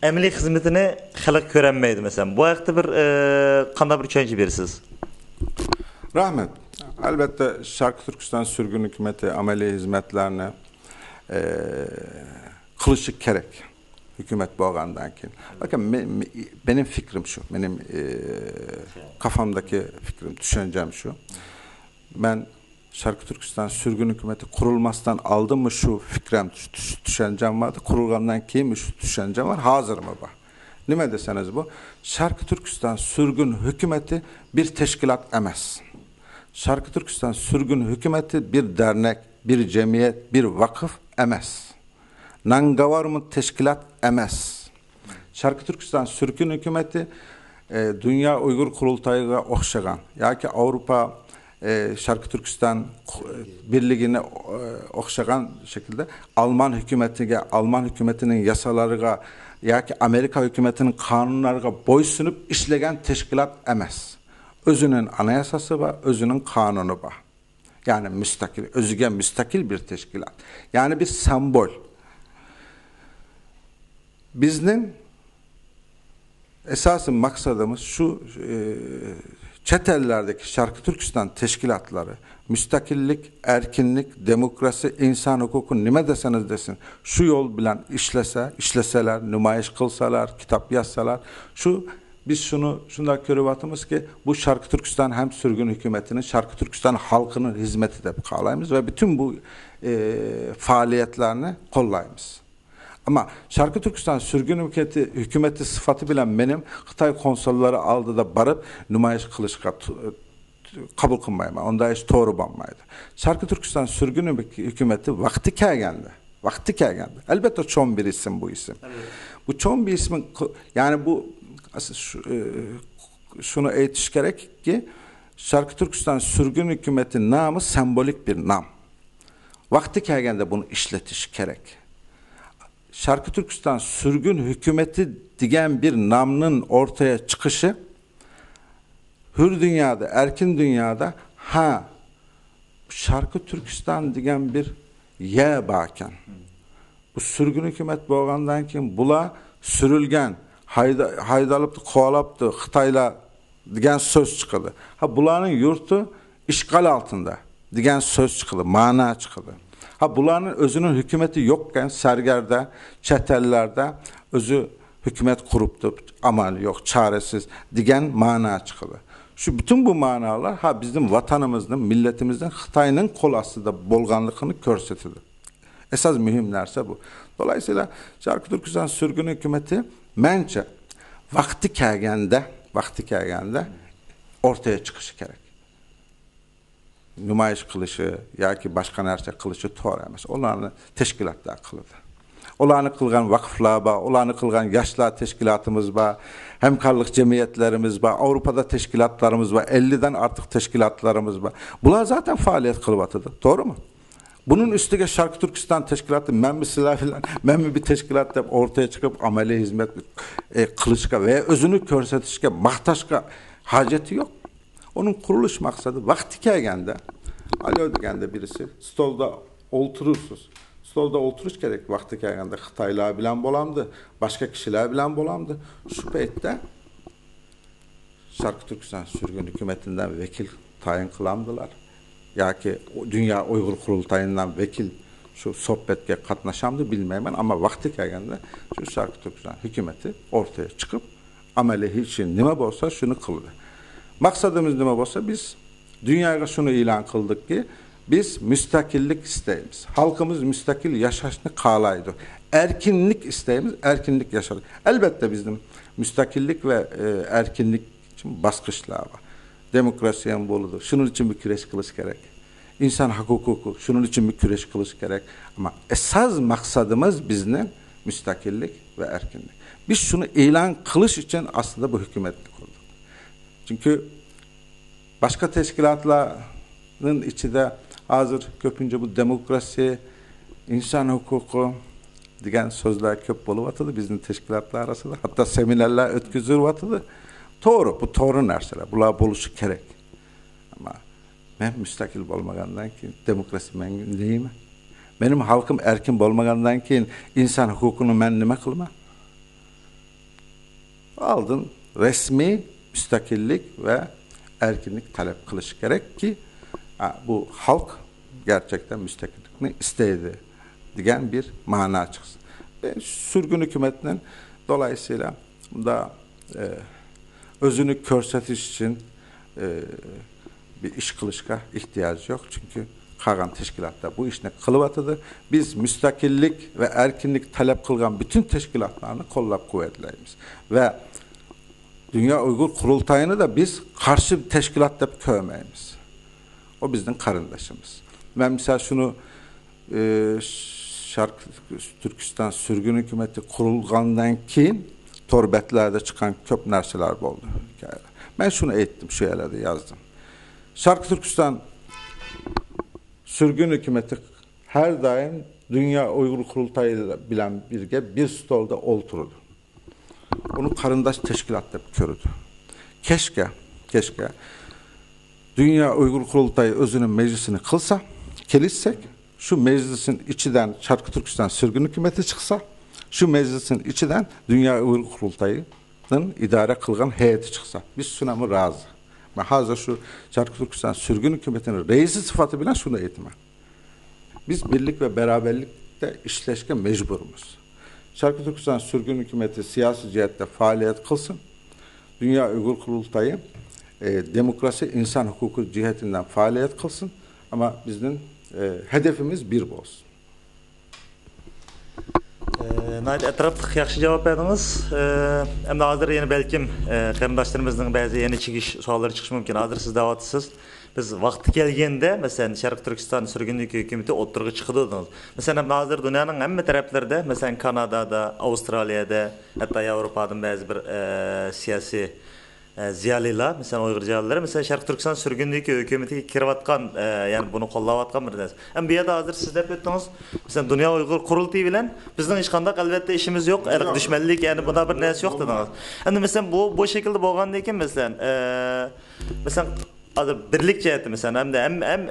ئەمەلىي خىزمىتىنى خەلق كۆرەلمەيدۇ، مەسىلەن؟ بۇ ھەقتە بىر، ئە، قانداق بىر چۈشەنچە بېرىسىز؟ رەھمەت. ئەلۋەتتە، شەرقىي تۈركىستان سۈرگۈن ھۆكۈمىتى ئەمەلىي خىزمەتلەرنى، ئە، قىلىشى كېرەك، ھۆكۈمەت بولغاندىن كېيىن. لېكىن مې-، مې-، مېنىڭ پىكرىم شۇ، مېنىڭ، ئە، كافامدىكى پىكرىم، چۈشەنچەم شۇ. مەن شەرقىي تۈركىستان سۈرگۈن ھۆكۈمىتى قۇرۇلماستىن ئالدىنمۇ شۇ پىكرىم، چۈ-، چۈش-، چۈشەنچەم بار، قۇرۇلغاندىن كېيىنمۇ شۇ چۈشەنچەم بار، ھازىرمۇ بار. نېمە دېسەڭىز بۇ، شەرقىي تۈركىستان سۈرگۈن ھۆكۈمىتى بىر تەشكىلات ئەمەس. شەرقىي تۈركىستان سۈرگۈن ھۆكۈمىتى بىر دەرنەك، بىر جەمئىيەت، بىر ۋەقىپ ئەمەس. نانگاۋارمۇ تەشكىلات ئەمەس. شەرقىي تۈركىستان سۈرگۈن ھۆكۈمىتى، ئە، دۇنيا ئۇيغۇر قۇرۇلتايىغا ئوخشىغان ياكى ئاۋروپا، ئە، شەرقىي تۈركىستان قۇ-، بىرلىكىگە، ئە، ئوخشىغان شەكىلدە ئالمان ھۆكۈمىتىگە، ئالمان ھۆكۈمىتىنىڭ ياسالىرىغا ياكى ئامېرىكا ھۆكۈمىتىنىڭ قانۇنلىرىغا بويسۇنۇپ ئىشلىگەن تەشكىلات ئەمەس. ئۆزىنىڭ ئاناياساسى بار، ئۆزىنىڭ قانۇنى بار. يەنى مۇستەقىل، ئۆزىگە مۇستەقىل بىر تەشكىلات. يەنى بىر سىمۋول. بىزنىڭ ئاساسىي مەقسىتىمىز شۇ، ئى، چەت ئەللەردىكى شەرقىي تۈركىستان تەشكىلاتلىرى مۇستەقىللىك، ئەركىنلىك، دېموكراتىيە، ئىنسان ھوقۇقى، نېمە دېسىڭىز دېسۇن، شۇ يول بىلەن ئىشلىسە، ئىشلىسەلەر، نامايىش قىلسالار، كىتاب يازسالار، شۇ بىز شۇنى شۇنداق كۆرۈۋاتىمىزكى، بۇ شەرقىي تۈركىستان ھەم سۈرگۈن ھۆكۈمىتىنىڭ شەرقىي تۈركىستان خەلقىنىڭ خىزمىتى دەپ قارايمىز ۋە پۈتۈن بۇ، ئى، پائالىيەتلەرنى قوللايمىز. ئەمما شەرقىي تۈركىستان سۈرگۈن ھۆكۈمىتى، ھۆكۈمىتى سۈپىتى بىلەن مېنىڭ خىتاي قونسۇللىرى ئالدىدا بېرىپ نامايىش قىلىشقا تو-، قوبۇل قىلمايمەن. ئۇنداق ئىش توغرا بولمايدۇ. شەرقىي تۈركىستان سۈرگۈن ھۆكۈمىتى ۋاقتى كەلگەندە، ۋاقتى كەلگەندە. ئەلۋەتتە، چوڭ بىر ئىسىم بۇ ئىسىم. بۇ چوڭ بىر ئىسىم، يەنى بۇ، ئەس-، شۇ-، ئى، شۇنى ئېيتىش كېرەككى، شەرقىي تۈركىستان سۈرگۈن ھۆكۈمىتى نامى سىمۋولىك بىر نام. ۋاقتى كەلگەندە بۇنى ئىشلىتىش كېرەك. شەرقىي تۈركىستان سۈرگۈن ھۆكۈمىتى دېگەن بىر نامنىڭ ئورتىغا چىقىشى ھۆر دۇنيادا، ئەركىن دۇنيادا، ھە، شەرقىي تۈركىستان دېگەن بىر يەر باركەن. بۇ سۈرگۈن ھۆكۈمەت بولغاندىن كېيىن بۇلار سۈرۈلگەن، ھايدا-، ھايدىلىپتۇ، قوغلاپتۇ خىتايلار دېگەن سۆز چىقىدۇ. ھە، بۇلارنىڭ يۇرتى ئىشغال ئالتىندا دېگەن سۆز چىقىدۇ، مانا چىقىدۇ. ھە، بۇلارنىڭ ئۆزىنىڭ ھۆكۈمىتى يوقكەن، سەرگەردە، چەت ئەللەردە ئۆزى ھۆكۈمەت قۇرۇپتۇ، ئامال يوق، چارىسىز دېگەن مانا چىقىدۇ. شۇ پۈتۈن بۇ مانالار، ھە، بىزنىڭ ۋەتىنىمىزنىڭ، مىللىتىمىزنىڭ خىتاينىڭ قول ئاستىدا بولغانلىقىنى كۆرسىتىدۇ. ئاساس مۇھىم نەرسە بۇ. دولايىسىلا، شەرقىي تۈركىستان سۈرگۈن ھۆكۈمىتى مەنچە، ۋاقتى كەلگەندە، ۋاقتى كەلگەندە ئورتىغا چىقىشى كېرەك. نۇمايىش قىلىشى ياكى باشقا نەرسە قىلىشى توغرا ئەمەس. ئۇلارنى تەشكىلاتلار قىلىدۇ. ئۇلارنى قىلغان ۋاقىفلار بار، ئۇلارنى قىلغان ياشلار تەشكىلاتىمىز بار، ھەمكارلىق جەمئىيەتلىرىمىز بار، ئاۋروپادا تەشكىلاتلىرىمىز بار، ئەللىدىن ئارتۇق تەشكىلاتلىرىمىز بار. بۇلار زاتەن پائالىيەت قىلىۋاتىدۇ، توغرىمۇ؟ بۇنىڭ ئۈستىگە شەرقىي تۈركىستان تەشكىلاتى، مەنمۇ سىلەر بىلەن، مەنمۇ بىر تەشكىلات دەپ ئورتىغا چىقىپ، ئەمەلىي خىزمەت، ئى، قىلىشقا ۋە ئۆزىنى كۆرسىتىشكە، ماختاشقا ھاجىتى يوق. ئۇنىڭ قۇرۇلۇش مەقسىتى ۋاقتى كەلگەندە، ئاليو دېگەندە بىرسى، ستولدا ئولتۇرۇرسىز. ستولدا ئولتۇرۇش كېرەك ۋاقتى كەلگەندە، خىتايلار بىلەن بولامدۇ، باشقا كىشىلەر بىلەن بولامدۇ. شۇ پەيتتە شەرقىي تۈركىستان سۈرگۈن ھۆكۈمىتىدىن ۋەكىل تايىن قىلامدىلار ياكى دۇنيا ئۇيغۇر قۇرۇلتايىدىن ۋەكىل شۇ سۆھبەتكە قاتناشامدۇ بىلمەيمەن، ئەمما ۋاقتى كەلگەندە شۇ شەرقىي تۈركىستان ھۆكۈمىتى ئورتىغا چىقىپ، ئەمەلىي ئىشى نېمە بولسا شۇنى قىلدى. مەقسىتىمىز نېمە بولسا، بىز دۇنياغا شۇنى ئېلان قىلدۇقكى، بىز مۇستەقىللىك ئىستەيمىز. خەلقىمىز مۇستەقىل ياشاشنى خالايدۇ. ئەركىنلىك ئىستەيمىز، ئەركىنلىك ياشاش. ئەلۋەتتە بىزنىڭ مۇستەقىللىك ۋە، ئە، ئەركىنلىك ئۈچۈن باسقۇچلار بار. دېموكراتىيە ھەم بولىدۇ. شۇنىڭ ئۈچۈن بىر كۈرەش قىلىش كېرەك. ئىنسان ھوقۇقى، شۇنىڭ ئۈچۈن بىر كۈرەش قىلىش كېرەك. ئەمما ئاساس مەقسىتىمىز بىزنىڭ مۇستەقىللىك ۋە ئەركىنلىك. بىز شۇنى ئېلان قىلىش ئۈچۈن ئاستىدا بۇ ھۆكۈمەتنى قۇردۇق. چۈنكى باشقا تەشكىلاتلارنىڭ ئىچىدە ھازىر كۆپىنچە بۇ دېموكراتىيە، ئىنسان ھوقۇقى دېگەن سۆزلەر كۆپ بولۇۋاتىدۇ بىزنىڭ تەشكىلاتلار ئارىسىدا. ھەتتا سېمىنارلار ئۆتكۈزۈلۈۋاتىدۇ. توغرا، بۇ توغرا نەرسىلەر. بۇلار بولۇشى كېرەك. ئەمما مەن مۇستەقىل بولمىغاندىن كېيىن دېموكراتىيە مەن نېمە؟ مېنىڭ خەلقىم ئەركىن بولمىغاندىن كېيىن ئىنسان ھوقۇقىنى مەن نېمە قىلىمەن؟ ئالدىن رەسمىي مۇستەقىللىك ۋە ئەركىنلىك تەلەپ قىلىش كېرەككى، ئا، بۇ خەلق گەرچەكتەن مۇستەقىللىكنى ئىستەيدۇ دېگەن بىر مانا چىقسۇن. ئە، سۈرگۈن ھۆكۈمەتنىڭ دولايىسىيلا بۇندا، ئە، ئۆزىنى كۆرسىتىش ئۈچۈن، ئە، بىر ئىش قىلىشقا ئېھتىياجى يوق، چۈنكى قالغان تەشكىلاتلار بۇ ئىشنى قىلىۋاتىدۇ. بىز مۇستەقىللىك ۋە ئەركىنلىك تەلەپ قىلغان پۈتۈن تەشكىلاتلارنى قوللاپ-قۇۋۋەتلەيمىز ۋە دۇنيا ئۇيغۇر قۇرۇلتايىنى دا بىز قارشى تەشكىلات دەپ كۆرمەيمىز. ئۇ بىزنىڭ قېرىندىشىمىز. مەن مىسال شۇنى، ئى، شەرقىي تۈركىستان سۈرگۈن ھۆكۈمىتى قۇرۇلغاندىن كېيىن تور بەتلەردە چىققان كۆپ نەرسىلەر بولدى. مەن شۇنى ئېيتتىم، شۇ يەرلەردە يازدىم. شەرقىي تۈركىستان سۈرگۈن ھۆكۈمىتى ھەر دائىم دۇنيا ئۇيغۇر قۇرۇلتايى بىلەن بىرگە بىر ستولدا ئولتۇرىدۇ. ئۇنى قېرىنداش تەشكىلات دەپ كۆرىدۇ. كەچكە، كەچكە دۇنيا ئۇيغۇر قۇرۇلتايى ئۆزىنىڭ مەجلىسىنى قىلسا، كېلىشسەك، شۇ مەجلىسنىڭ ئىچىدىن شەرقىي تۈركىستان سۈرگۈن ھۆكۈمىتى چىقسا، شۇ مەجلىسنىڭ ئىچىدىن دۇنيا ئۇيغۇر قۇرۇلتايىنىڭ ئىدارە قىلغان ھەيئىتى چىقسا، بىز شۇنىڭغا رازى. مەن ھازىر شۇ شەرقىي تۈركىستان سۈرگۈن ھۆكۈمىتىنىڭ رەئىسى سۈپىتى بىلەن شۇنى ئېيتىمەن. بىز بىرلىك ۋە باراۋەرلىكتە ئىشلەشكە مەجبۇرمىز. شەرقىي تۈركىستان سۈرگۈن ھۆكۈمىتى سىياسىي جەھەتتە پائالىيەت قىلسۇن. دۇنيا ئۇيغۇر قۇرۇلتايى، ئى، دېموكراتىيە، ئىنسان ھوقۇقى جەھەتتىن پائالىيەت قىلسۇن. ئەمما بىزنىڭ، ئى، ھەدىپىمىز بىر بولسۇن. ئى، ناھايىتى ئەتراپلىق ياخشى جاۋاب بەردىڭىز. ئى، ئەمدى ھازىر يەنە بەلكىم، ئى، قېرىنداشلىرىمىزنىڭ بەزى يەنە چىگىش سوئاللىرى چىقىشى مۇمكىن. ھازىر سىز دەۋاتىسىز، بىز ۋاقتى كەلگەندە، مەسىلەن، شەرقىي تۈركىستان سۈرگۈندىكى ھۆكۈمىتى ئوتتۇرىغا چىقىدۇ دېدىڭىز. مەسىلەن، ھازىر دۇنيانىڭ ھەممە تەرەپلىرىدە، مەسىلەن، كانادادا، ئاۋسترالىيەدە، ھەتتا ياۋروپادىن بەزى بىر، ئە، سىياسىي، ئە، زىيالىيلار، مەسىلەن، ئۇيغۇر زىيالىيلىرى، مەسىلەن، شەرقىي تۈركىستان سۈرگۈندىكى ھۆكۈمىتىگە كىرىۋاتقان، ئە، يەنى بۇنى قوللاۋاتقان بىر نەرسە. ئەمما بۇ يەردە ھازىر سىز دەپ ئۆتتىڭىز، مەسىلەن، دۇنيا ئۇيغۇر قۇرۇلتىيى بىلەن بىزنىڭ ھېچقانداق، ئەلۋەتتە، ئىشىمىز يوق، ئەرك دۈشمەنلىك، يەنى بۇنداق بىر نەرسە يوق دېدىڭىز. ئەمدى، مەسىلەن، بۇ، بۇ شەكىلدە بولغاندىن كېيىن، مەسىلەن، ئە، مەسىلەن، ھازىر بىرلىك جەھەتتە، مەسىلەن، ھەمدە ھەم، ھەم،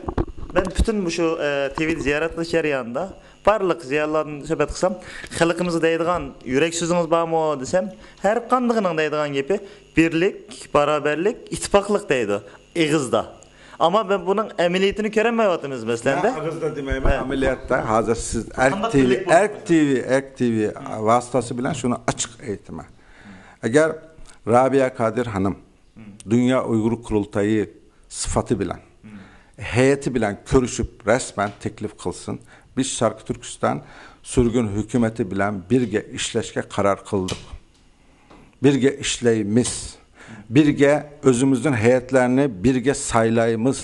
مەن پۈتۈن مۇشۇ، ئە، تىۋىنى زىيارەت قىلىش جەريانىدا بارلىق زىيالىيلاردىن سۆھبەت قىلسام، خەلقىمىزگە دەيدىغان يۈرەك سۆزىڭىز بارمۇ دېسەم، ھەر قاندىقىنىڭ دەيدىغان گېپى بىرلىك، باراۋەرلىك، ئىتتىپاقلىق دەيدۇ ئېغىزدا. ئەمما مەن بۇنىڭ ئەمەلىيىتىنى كۆرەلمەيۋاتىمىز، مەسىلەندە. مەن ئېغىزدا دېمەيمەن، ھە. ئەمەلىيەتتە ھازىر سىز ئەرك قانداق تىۋى، بىرلىك بولۇپ ئەرك تىۋى، ئەرك تىۋى ۋاسىتىسى بىلەن شۇنى ئاچچىق ئېيتىمەن. ئەگەر رابىيە قادىر خانىم دۇنيا ئۇيغۇر قۇرۇلتىيى سۈپىتى بىلەن، ھەيئىتى بىلەن كۆرۈشۈپ، رەسمەن تەكلىپ قىلسۇن. بىز شەرقىي تۈركىستان سۈرگۈن ھۆكۈمىتى بىلەن بىرگە ئىشلەشكە قارار قىلدۇق. بىرگە ئىشلەيمىز، بىرگە ئۆزىمىزنىڭ ھەيئەتلەرنى بىرگە سايلايمىز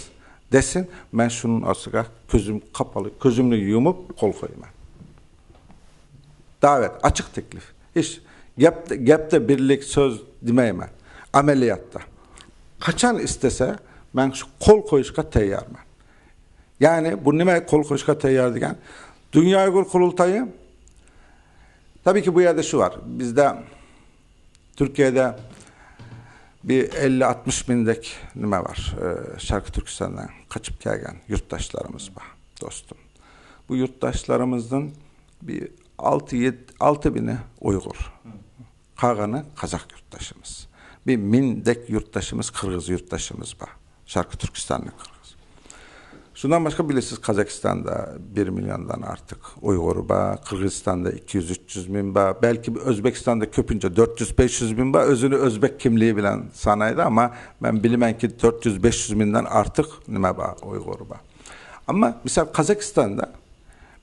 دېسۇن، مەن شۇنىڭ ئاستىغا كۆزۈم قاپىلى، كۆزۈمنى يۇمۇپ قول قويىمەن. دەۋەت، ئاچچىق تەكلىپ. ھېچ گەپ، گەپتە بىرلىك سۆز دېمەيمەن. ئەمەلىيەتتە. قاچان ئىستىسە، مەن شۇ قول قويۇشقا تەييارمەن. يەنى بۇ نېمە قول قويۇشقا تەييار دېگەن؟ دۇنيا ئۇيغۇر قۇرۇلتايى، تەبىئىيكى بۇ يەردە شۇ بار. بىزدە تۈركىيەدە بىر ئەللىك ئاتمىش مىڭدەك نېمە بار، ئە، شەرقىي تۈركىستاندىن قاچىپ كەلگەن يۇرتداشلىرىمىز بار، دوستۇم. بۇ يۇرتداشلىرىمىزدىن بىر ئالتە، يەتتە، ئالتە مىڭى ئۇيغۇر. قالغىنى قازاق يۇرتداشىمىز. بىر مىڭدەك يۇرتداشىمىز، قىرغىز يۇرتداشىمىز بار. شەرقىي تۈركىستاننىڭ قىرغىز. شۇندىن باشقا بىلىسىز، قازاقىستاندا بىر مىليوندىن ئارتۇق ئۇيغۇر بار، قىرغىزىستاندا ئىككى يۈز، ئۈچ يۈز مىڭ بار، بەلكى ئۆزبېكىستاندا كۆپىنچە تۆت يۈز، بەش يۈز مىڭ بار، ئۆزىنى ئۆزبېك كىملىكى بىلەن سانايدۇ، ئەمما مەن بىلىمەنكى، تۆت يۈز، بەش يۈز مىڭدىن ئارتۇق نېمە بار، ئۇيغۇر بار. ئەمما مىسال، قازاقىستاندا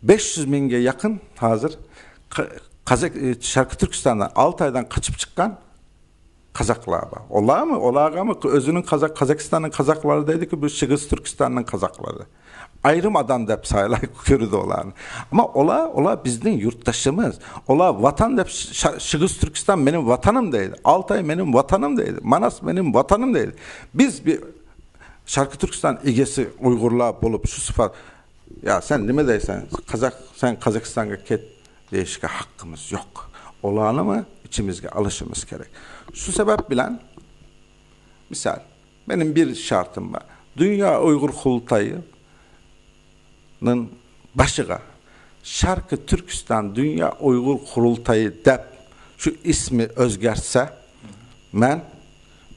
بەش يۈز مىڭگە يېقىن ھازىر ق-، قازاق، شەرقىي تۈركىستاندىن، ئالتايدىن قېچىپ چىققان قازاقلار بار. ئۇلارمۇ، ئۇلارغىمۇ ئۆزىنىڭ قازاق، قازاقىستاننىڭ قازاقلىرى دەيدىكى، بۇ شىغىز تۈركىستاننىڭ قازاقلىرى. ئايرىم ئادەم دەپ سايلاپ كۆرىدۇ ئۇلارنى. ئەمما ئۇلار، ئۇلار بىزنىڭ يۇرتداشىمىز. ئۇلار ۋاتان دەپ، شا-، شىغىز تۈركىستان مېنىڭ ۋاتىنىم دەيدۇ. ئالتاي مېنىڭ ۋاتىنىم دەيدۇ. ماناس مېنىڭ ۋاتىنىم دەيدۇ. بىز بىر شەرقىي تۈركىستان ئىگىسى ئۇيغۇرلار بولۇپ شۇ سۈپەت، يا سەن نېمە دەيسەن؟ قازاق، سەن قازاقىستانغا كەت دېيىشكە ھەققىمىز يوق. ئۇلارنىمۇ ئىچىمىزگە ئالىشىمىز كېرەك. شۇ سەۋەب بىلەن، مىسال، مېنىڭ بىر شەرتىم بار. دۇنيا ئۇيغۇر قۇرۇلتايىنىڭ باشىغا شەرقىي تۈركىستان دۇنيا ئۇيغۇر قۇرۇلتايى دەپ شۇ ئىسمى ئۆزگەرتسە، مەن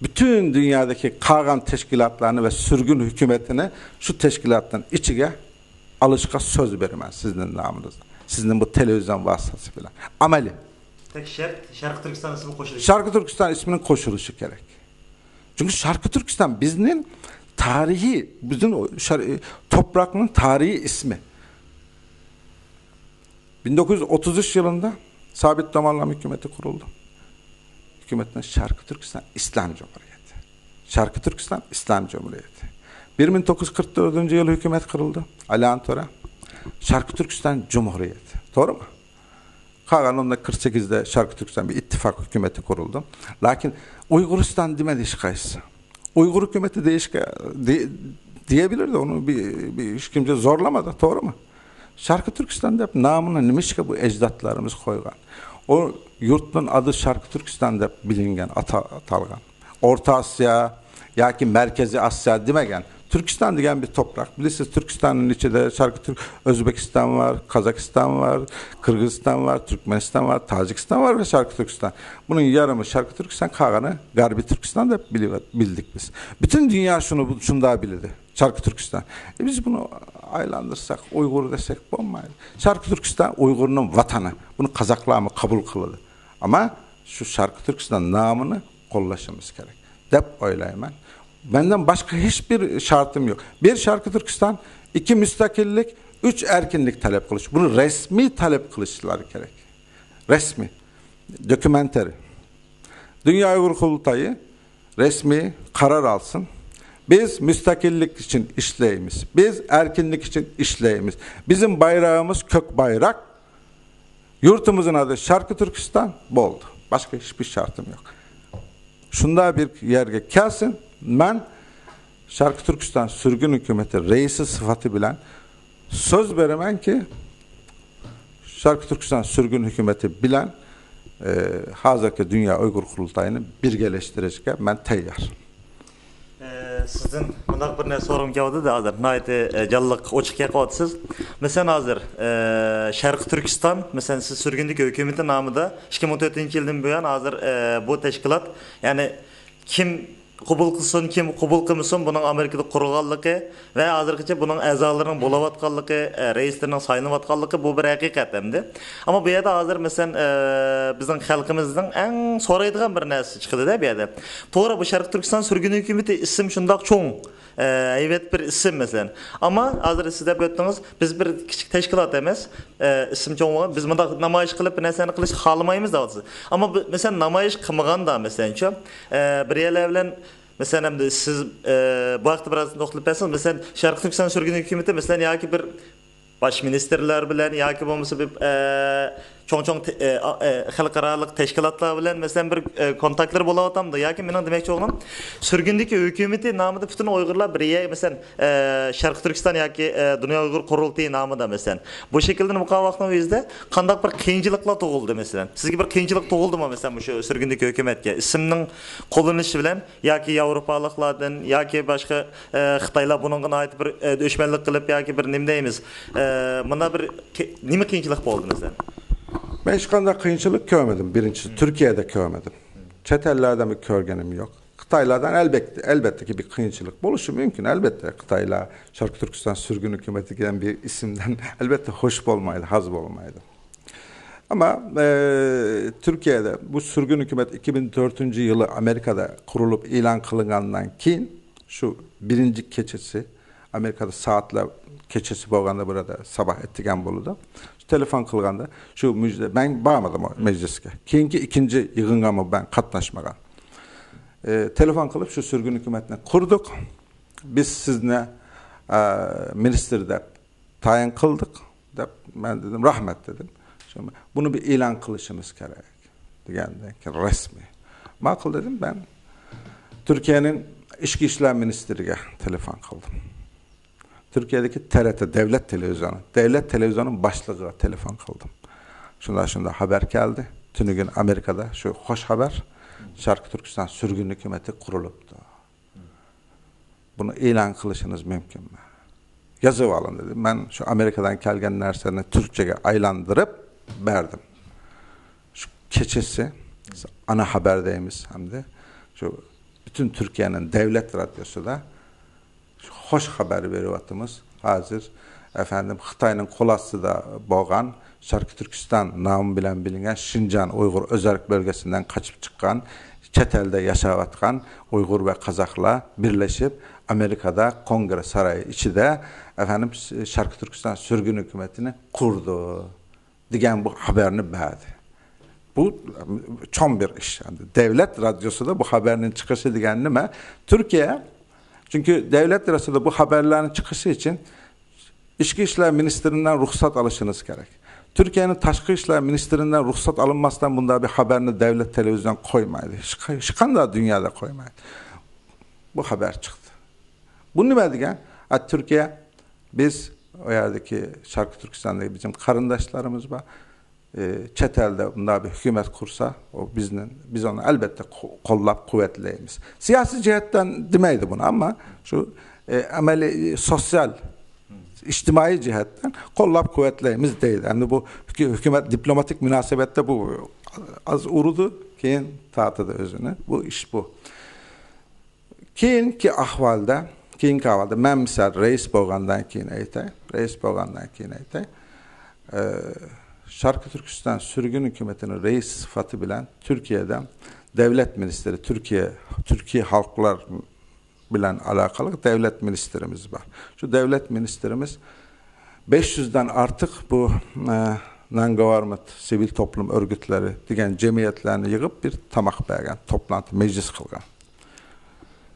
پۈتۈن دۇنيادىكى قالغان تەشكىلاتلارنى ۋە سۈرگۈن ھۆكۈمىتىنى شۇ تەشكىلاتنىڭ ئىچىگە ئالىشقا سۆز بېرىمەن سىزنىڭ نامىڭىزدىن، سىزنىڭ بۇ تېلېۋىزىيە ۋاسىتىسى بىلەن. ئەمەلىي. تەك شەرت، شەرقىي تۈركىستان ئىسمى قوشۇلۇشى. شەرقىي تۈركىستان ئىسمىنىڭ قوشۇلۇشى كېرەك. چۈنكى شەرقىي تۈركىستان بىزنىڭ تارىخىي، بىزنىڭ شەر-، توپراقنىڭ تارىخىي ئىسمى. بىر مىڭ توققۇز يۈز ئوتتۇز ئۈچ يىلىدا سابىت تاماللام ھۆكۈمىتى قۇرۇلدى. ھۆكۈمەتنىڭ شەرقىي تۈركىستان ئىسلام جۇمھۇرىيىتى. شەرقىي تۈركىستان ئىسلام جۇمھۇرىيىتى. بىر مىڭ توققۇز يۈز قىرىق تۆتىنچى يىلى ھۆكۈمەت قۇرۇلدى. ئالىيان تۆرە. شەرقىي تۈركىستان جۇمھۇرىيىتى. توغرىمۇ؟ قالغان ئۇندا قىرىق سەككىزدە شەرقىي تۈركىستان بىر ئىتتىپاق ھۆكۈمىتى قۇرۇلدى. لېكىن ئۇيغۇرىستان دېمىدى ھېچقايسىسى. ئۇيغۇر ھۆكۈمىتى دېيىشكە، دې-، دېيەبىلىردى، ئۇنى بىر، بىر ھېچكىمچە زورلىمىدى، توغرىمۇ؟ شەرقىي تۈركىستان دەپ نامىنى نېمىشقا بۇ ئەجدادلىرىمىز قويغان؟ ئۇ يۇرتنىڭ ئادى شەرقىي تۈركىستان دەپ بىلىنگەن، ئاتا-، ئاتالغان. ئورتا ئاسىيا ياكى مەركىزىي ئاسىيا دېمىگەن. تۈركىستان دېگەن بىر توپراق. بىلىسىز، تۈركىستاننىڭ ئىچىدە شەرقىي تۈرك-، ئۆزبېكىستان بار، قازاقىستان بار، قىرغىزىستان بار، تۈركمەنىستان بار، تاجىكىستان بار ۋە شەرقىي تۈركىستان. بۇنىڭ يېرىمى شەرقىي تۈركىستان، قالغىنى غەربىي تۈركىستان دەپ بىلىۋەت-، بىلدۇق بىز. پۈتۈن دۇنيا شۇنى بۇ-، شۇنداق بىلىدۇ، شەرقىي تۈركىستان. ئە، بىز بۇنى ئايلاندۇرساق، ئۇيغۇر دېسەك بولمايدۇ. شەرقىي تۈركىستان ئۇيغۇرنىڭ ۋەتىنى. بۇنى قازاقلارمۇ قوبۇل قىلىدۇ. ئەمما شۇ شەرقىي تۈركىستان نامىنى قوللىشىمىز كېرەك دەپ ئويلايمەن. مەندىن باشقا ھېچبىر شەرتىم يوق. بىر شەرقىي تۈركىستان، ئىككى مۇستەقىللىك، ئۈچ ئەركىنلىك تەلەپ قىلىش. بۇنى رەسمىي تەلەپ قىلىشلارى كېرەك. رەسمىي. دوكۇمېنتارى. دۇنيا ئۇيغۇر قۇرۇلتايى رەسمىي قارار ئالسۇن. بىز مۇستەقىللىك ئۈچۈن ئىشلەيمىز. بىز ئەركىنلىك ئۈچۈن ئىشلەيمىز. بىزنىڭ بايراقىمىز كۆك بايراق. يۇرتىمىزنىڭ ئادى شەرقىي تۈركىستان بولدى. باشقا ھېچبىر شەرتىم يوق. شۇنداق بىر يەرگە كەلسۇن، مەن شەرقىي تۈركىستان سۈرگۈن ھۆكۈمىتى رەئىسى سۈپىتى بىلەن سۆز بېرىمەنكى، شەرقىي تۈركىستان سۈرگۈن ھۆكۈمىتى بىلەن، ئە، ھازىرقى دۇنيا ئۇيغۇر قۇرۇلتايىنى بىرگىلەشتۈرۈشكە مەن تەييار. ئە، سىزدىن مۇنداق بىر نەرسە سورىغۇم كېلىۋاتىدۇ ھازىر. ناھايىتى، ئە، جانلىق ئوچۇق گەپ قىلىۋاتىسىز. مەسىلەن، ھازىر، ئە، شەرقىي تۈركىستان، مەسىلەن، سىز سۈرگۈندىكى ھۆكۈمىتى نامىدا ئىككى مىڭ تۆتىنچى يىلدىن بۇيان ھازىر، ئە، بۇ تەشكىلات، يەنى كىم قوبۇل قىلسۇن، كىم قوبۇل قىلمىسۇن، بۇنىڭ ئامېرىكىدا قۇرۇلغانلىقى ۋە ھازىرغىچە بۇنىڭ ئەزالىرىنىڭ بولۇۋاتقانلىقى، ئە، رەئىسلىرىنىڭ سايلىنىۋاتقانلىقى، بۇ بىر ھەقىقەت ئەمدى. ئەمما بۇ يەردە ھازىر، مەسىلەن، ئە، بىزنىڭ خەلقىمىزنىڭ ئەڭ سورايدىغان بىر نەرسە چىقىدۇ-دە بۇ يەردە. توغرا، بۇ شەرقىي تۈركىستان سۈرگۈن ھۆكۈمىتى ئىسىم شۇنداق چوڭ، ئە، ھەيۋەت بىر ئىسىم، مەسىلەن. ئەمما ھازىر سىز دەپ ئۆتتىڭىز، بىز بىر كىچىك تەشكىلات ئەمەس، ئە، ئىسىم چوڭ بولغان، بىز مۇنداق نامايىش قىلىپ بىر نەرسىنى قىلىشنى خالىمايمىز دەۋاتىسىز. ئەمما بۇ، مەسىلەن، نامايىش قىلمىغاندا، مەسىلەنچۇ، ئە، بىر يەرلەر بىلەن، مەسىلەن، ئەمدى سىز، ئە، بۇ ھەقتە بىراز نۇقتىلىپ بەرسىڭىز، مەسىلەن، شەرقىي تۈركىستان سۈرگۈن ھۆكۈمىتى، مەسىلەن، ياكى بىر باش مىنىستىرلار بىلەن ياكى بولمىسا بىر، ئە، چوڭ-چوڭ تە-، ئە، ئا-، ئە، خەلقئارالىق تەشكىلاتلار بىلەن، مەسىلەن، بىر، ئە، كونتاكتلىرى بولۇۋاتامدۇ؟ ياكى مېنىڭ دېمەكچى بولغىنىم، سۈرگۈندىكى ھۆكۈمىتى نامىدا پۈتۈن ئۇيغۇرلار بىر يەر، مەسىلەن، ئە، شەرقىي تۈركىستان ياكى، ئە، دۇنيا ئۇيغۇر قۇرۇلتىيى نامىدا، مەسىلەن، بۇ شەكىلدىن بولۇۋاتقان ۋاقتىنىڭ ئۆزىدە قانداق بىر قىيىنچىلىقلار تۇغۇلدى، مەسىلەن؟ سىزگە بىر قىيىنچىلىق تۇغۇلدىمۇ، مەسىلەن، مۇشۇ سۈرگۈندىكى ھۆكۈمەتكە ئىسىمنىڭ قوللىنىلىشى بىلەن ياكى ياۋروپالىقلاردىن ياكى باشقا، ئە، خىتايلار بۇنىڭغا ناھايىتى بىر، ئە، دۈشمەنلىك قىلىپ ياكى بىر نېمە دەيمىز، ئە، مۇنداق بىر قى-، نېمە قىيىنچىلىق بولدى، مەسىلەن؟ مەن ھېچقانداق قىيىنچىلىق كۆرمىدىم، بىرىنچىسى. تۈركىيەدە كۆرمىدىم. چەت ئەللەردىن بىر كۆرگىنىم يوق. خىتايلاردىن ئەلبەتتە، ئەلبەتتىكى بىر قىيىنچىلىق بولۇشى مۇمكىن. ئەلبەتتە، خىتايلار شەرقىي تۈركىستان سۈرگۈن ھۆكۈمىتى دېگەن بىر ئىسىمدىن ئەلبەتتە خوش بولمايدۇ، ھاز بولمايدۇ. ئەمما، ئە، تۈركىيەدە بۇ سۈرگۈن ھۆكۈمەت ئىككى مىڭ تۆتىنچى يىلى ئامېرىكادا قۇرۇلۇپ ئېلان قىلىنغاندىن كېيىن، شۇ بىرىنچى كېچىسى، ئامېرىكادا سائەتلەر كېچىسى بولغاندا، بۇردا ساباھ ئەتىگەن بولىدۇ. شۇ تېلېفون قىلغاندا، شۇ مۇجدە، مەن بارمىدىم ئۇ مەجلىسكە. كېيىنكى ئىككىنچى يىغىنغىمۇ مەن قاتناشمىغان. ئە، تېلېفون قىلىپ، شۇ سۈرگۈن ھۆكۈمەتنى قۇردۇق. بىز سىزنى، ئە، مىنىستىر دەپ تايىن قىلدۇق، دەپ مەن دېدىم، رەھمەت دېدىم. شۇ، بۇنى بىر ئېلان قىلىشىمىز كېرەك، دېگەندىن كېيىن رەسمىي. ماقۇل دېدىم، مەن تۈركىيەنىڭ ئىچكى ئىشلار مىنىستىرىگە تېلېفون قىلدىم. تۈركىيەدىكى تىرىتى، دەۋلەت تېلېۋىزىيونى، دەۋلەت تېلېۋىزىيونىنىڭ باشلىقىغا تېلېفون قىلدىم. شۇنداق، شۇنداق خەۋەر كەلدى. تۈنۈگۈن ئامېرىكادا شۇ خوش خەۋەر، شەرقىي تۈركىستان سۈرگۈن ھۆكۈمىتى قۇرۇلۇپتۇ. بۇنى ئېلان قىلىشىڭىز مۇمكىنمۇ؟ يېزىپ ئالىڭ دېدى. مەن شۇ ئامېرىكادىن كەلگەن نەرسىنى تۈركچىگە ئايلاندۇرۇپ بەردىم. شۇ كېچىسى ئانا خەۋەر دەيمىز ھەمدە شۇ پۈتۈن تۈركىيەنىڭ دەۋلەت رادىيوسىدا شۇ خوش خەۋەر بېرىۋاتىمىز. ھازىر، ئەفەندىم، خىتاينىڭ قول ئاستىدا بولغان شەرقىي تۈركىستان نامى بىلەن بىلىنگەن شىنجاڭ ئۇيغۇر ئۆزەك بۆلگىسىدىن قاچىپ چىققان، چەت ئەلدە ياشاۋاتقان ئۇيغۇر ۋە قازاقلار بىرلىشىپ، ئامېرىكادا كونگرېس سارىيى ئىچىدە، ئەفەندىم، شەرقىي تۈركىستان سۈرگۈن ھۆكۈمىتىنى قۇردى، دېگەن بۇ خەۋەرنى بەردى. بۇ چوڭ بىر ئىش. دەۋلەت رادىيوسىدا بۇ خەۋەرنىڭ چىقىشى دېگەن نېمە؟ تۈركىيە، چۈنكى دەۋلەت رادىيوسىدا بۇ خەۋەرلەرنىڭ چىقىشى ئۈچۈن ئىچكى ئىشلار مىنىستىرىدىن رۇخسەت ئېلىشىڭىز كېرەك. تۈركىيەنىڭ تاشقى ئىشلار مىنىستىرىدىن رۇخسەت ئالماستىن بۇنداق بىر خەۋەرنى دەۋلەت تېلېۋىزىيىسىدىن قويمايدۇ. ھېچقا-، ھېچقانداق دۇنيادا قويمايدۇ. بۇ خەۋەر چىقتى. بۇ نېمە دېگەن؟ ئە، تۈركىيە، بىز ئۇ يەردىكى شەرقىي تۈركىستاندىكى بىزنىڭ قېرىنداشلىرىمىز بار. ئى، چەت ئەلدە بۇنداق بىر ھۆكۈمەت قۇرسا، ئۇ بىزنى، بىز ئۇنى ئەلبەتتە قو-، قوللاپ قۇۋۋەتلەيمىز. سىياسىي جەھەتتىن دېمەيدۇ بۇنى، ئەمما شۇ، ئى، ئەمەلىي، سوتسىيال، ئىجتىمائىي جەھەتتىن قوللاپ قۇۋۋەتلەيمىز دەيدۇ. ئەمدى بۇ ھۆكۈ-، ھۆكۈمەت دىپلوماتىك مۇناسىۋەتتە بۇ ئاز ئۇرىدۇ، كېيىن تارتىدۇ ئۆزىنى. بۇ ئىش بۇ. كېيىنكى ئەھۋالدا، كېيىنكى ئەھۋالدا مەن مىسال رەئىس بولغاندىن كېيىن ئېيتاي، رەئىس بولغاندىن كېيىن ئېيتاي، ئە، شەرقىي تۈركىستان سۈرگۈن ھۆكۈمىتىنىڭ رەئىسى سۈپىتى بىلەن تۈركىيەدە دەۋلەت مىنىستىرى، تۈركىيە، تۈركىي خەلقلەر بىلەن ئالاقىلىق دەۋلەت مىنىستىرىمىز بار. شۇ دەۋلەت مىنىستىرىمىز بەش يۈزدىن ئارتۇق بۇ، ئە، نانگاۋارمىت سىۋىل توپلۇم ئۆرگۈتلىرى دېگەن جەمئىيەتلەرنى يىغىپ بىر تاماق بەرگەن، توپلانتى، مەجلىس قىلغان.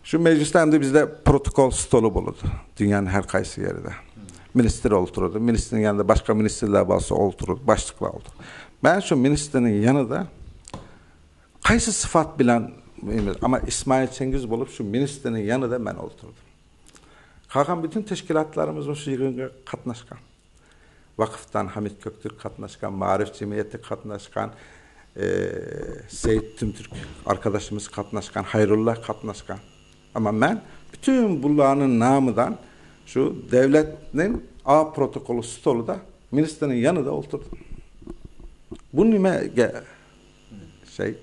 شۇ مەجلىستە ئەمدى بىزدە پروتوكول ستولى بولىدۇ، دۇنيانىڭ ھەر قايسى يېرىدە. مىنىستىر ئولتۇرىدۇ، مىنىستىرنىڭ يېنىدا باشقا مىنىستىرلار بولسا ئولتۇرىدۇ، باشلىقلار ئولتۇرىدۇ. مەن شۇ مىنىستىرنىڭ يېنىدا قايسى سۈپەت بىلەن، ئەمما ئىسمائىل چىڭگىز بولۇپ شۇ مىنىستىرنىڭ يېنىدا مەن ئولتۇردۇم. قالغان پۈتۈن تەشكىلاتلىرىمىزمۇ شۇ يىغىنغا قاتناشقان. ۋاقىفتان ھامىت كۆكتۈرك قاتناشقان، مائارىپ جەمئىيىتى قاتناشقان، ئى، سەئىد تۈمتۈرك ئاركىداشىمىز قاتناشقان، خەيرۇللا قاتناشقان. ئەمما مەن پۈتۈن بۇلارنىڭ نامىدىن شۇ دەۋلەتنىڭ ئا پروتوكولى ستولىدا مىنىستىرنىڭ يېنىدا ئولتۇردۇم. بۇ نېمىگە شەي؟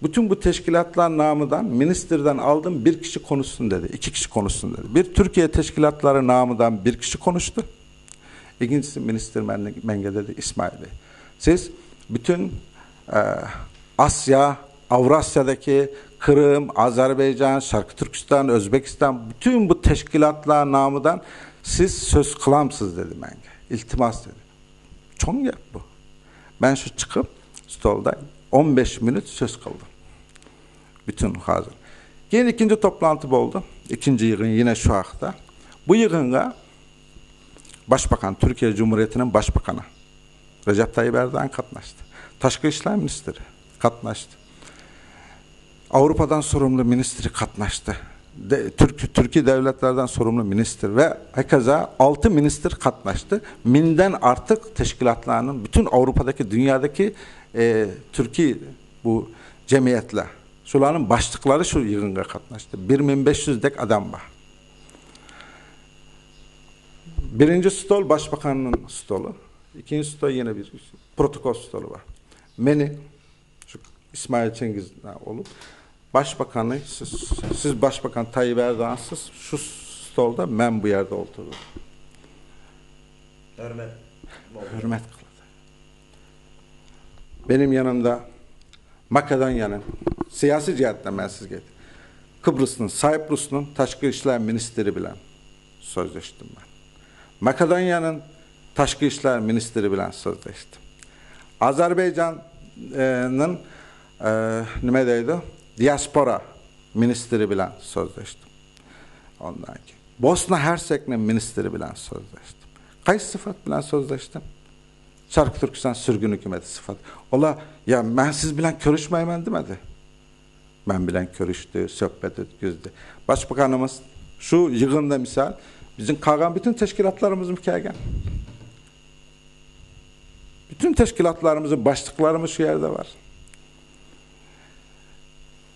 Bütün bu teşkilatlar namıdan ministerden aldım, bir kişi konuşsun dedi, iki kişi konuşsun dedi. Bir Türkiye teşkilatları namıdan bir kişi konuştu. İkincisi minister men-, menge dedi, İsmail Bey, siz bütün e, Asya, Avrasya'daki Kırım, Azerbaycan, Şarkı Türkistan, Özbekistan, bütün bu teşkilatlar namıdan siz söz kılamsız dedi menge. İltimas dedi. Çoğun gap bu. Ben şu çıkıp stolda on beş minut söz kıldım. Bütün hazır. Keyin ikkinchi to'planti bo'ldi. İkinci yığın yine şu haqda. Bu yığınga Başbakan, Türkiye Cumhuriyeti'nin başbakanı Recep Tayyip Erdoğan katnaştı. Tashqi ishlar ministri qatnashdi. Avropadan sorumlu ministri qatnashdi. De, Türk, Türkiye devletlerden sorumlu ministr ve hakeza altı ministr katnaştı. Mingden artık teşkilatlarının, bütün Avrupa'daki, dünyadaki e, Türkiye bu cemiyetler, şularning boshliqlari shu yig'inga qatnashdi. Bir bin beş yüz dek adam var. Birinci stol başbakanın stolu. İkinci stol yine bir protokol stolu var. Meni, şu İsmail Çengiz oğlu, başbakanı, siz, siz başbakan Tayyip Erdoğansız şu stolda ben bu yerde oturdum. Hürmet. Hürmet kıldı. Benim yanımda Makedonya'nın, siyasi cihetten ben sizge, Kıbrıs'ın, Sayprus'un taşkı işler ministri bilen sözleştim ben. Makedonya'nın taşkı işler ministri bilen sözleştim. Azerbaycan'ın e, nima deydi? Diaspora ministri bilen sözleştim. Ondan ki Bosna Hersek'in ministri bilen sözleştim. Kaç sıfat bilen sözleştim? Şarkı Türkistan sürgün hükümeti sıfat. Ola ya ben siz bilen körüşmeymen demedi. Men bilen körüştü, söhbet ötküzdü. Başbakanımız şu yığında misal, bizim kalgan bütün teşkilatlarımız mı kelgen? Bütün teşkilatlarımızın başlıklarımız şu yerde var.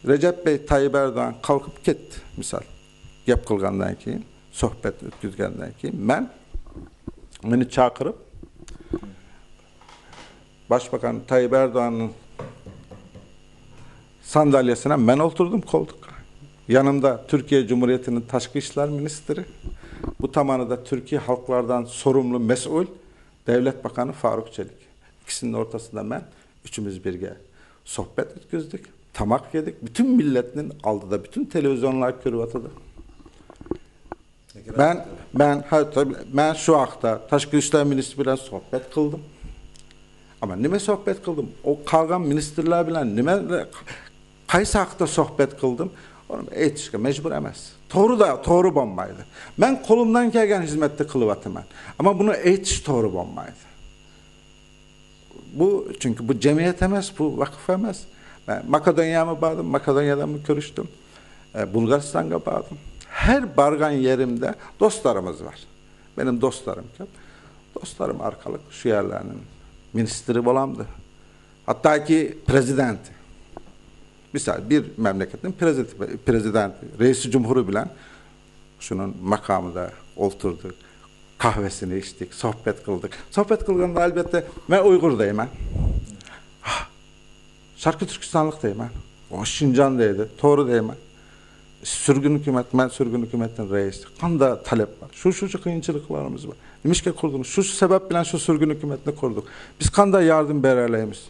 Recep Bey Tayyip Erdoğan kalkıp gitti misal. Gep kılgandan keyin, söhbet ötküzgenden keyin men meni çağırıp Başbakan Tayyip Erdoğan'ın sandalyesine ben oturdum koltuk. Yanımda Türkiye Cumhuriyeti'nin taşkı işler ministri, bu tamanıda Türkiye halklardan sorumlu mesul devlet bakanı Faruk Çelik. İkisinin ortasında ben, üçümüz birge sohbet ötküzdük, tamak yedik. Bütün milletinin aldı da, bütün televizyonlar körüvatıdı. Ben, ben, ha, tabii, ben şu haqda Tashqi ishlar ministri bilan suhbat qildim. Ammo nima suhbat qildim? U qolgan ministrlar bilan nima, qaysi haqda suhbat qildim? Uni aytishga majbur emas. To'g'ri-da, to'g'ri bo'lmaydi. Men qo'limdan kelgan xizmatni qilyapman. Ammo buni aytish to'g'ri bo'lmaydi. Bu, çünkü bu cemiyet emas, bu vakıf emas. Ben Makedonya'ya mı vardım, Makedonya'da mı görüştüm? E, Bulgaristan'a vardım. Her bargan yerimde dostlarımız var. Benim dostlarım köp. Dostlarım arkalık şu yerlerinin ministri olamdı. Hatta ki prezidenti. Misal, bir memleketin prezidenti, prezidenti, reisi cumhuru bilen şunun makamında oturduk. Kahvesini içtik, sohbet kıldık. Sohbet kılganda elbette ben Uygur deymen. Ah, Şarkı Türkistanlık deymen. O Şincan deydi, doğru deymen. Sürgün hükümet, ben sürgün hükümetin reisi. Qanday talep var? Şu, şu, şu kıyınçılıklarımız var. Nimişke kurdunuz? Şu, şu sebep bilen şu sürgün hükümetini kurduk. Biz qanday yardım bereleymiz?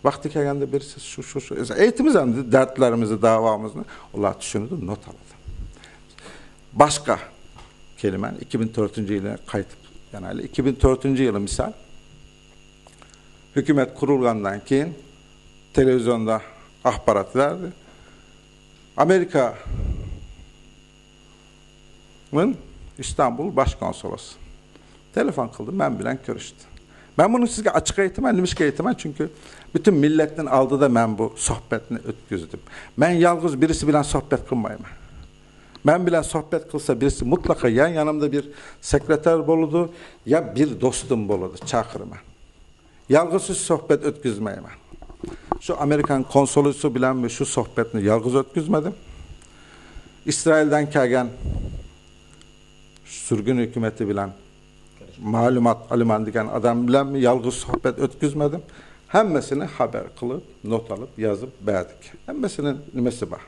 Vaqti kelganda berasiz, shu, shu, shu. Aytamiz endi dardlarimizni, da'vomizni. Ular tushunadi, not oladi. Boshqa keliman, ikki ming to'rtinchi yili qaytib, ya'ni ikki ming to'rtinchi yili misol, hukumat qurilgandan keyin televizionda axborot berdi. Amerika Istanbul baş konsolosu telefon qildi, men bilan ko'rishdi. Men buni sizga ochiq aytaman, nima ishga aytaman? Chunki butun millatning oldida men bu suhbatni o'tkazdim. Men yolg'iz birisi bilan suhbat qilmayman. Men bilan suhbat qilsa birisi, mutlaqo ya yonimda bir sekretar bo'ladi, ya bir do'stim bo'ladi, chaqiraman. Yolg'iz suhbat o'tkazmayman. Shu Amerikan konsulusi bilan shu suhbatni yolg'iz o'tkazmadim. Isroildan kelgan surgun hukumati bilan ma'lumot olaman degan odam bilan yolg'iz suhbat o'tkazmadim. ھەممىسىنى خەۋەر قىلىپ، نوت ئېلىپ، يېزىپ بەردۇق. ھەممىسىنىڭ نېمىسى بار.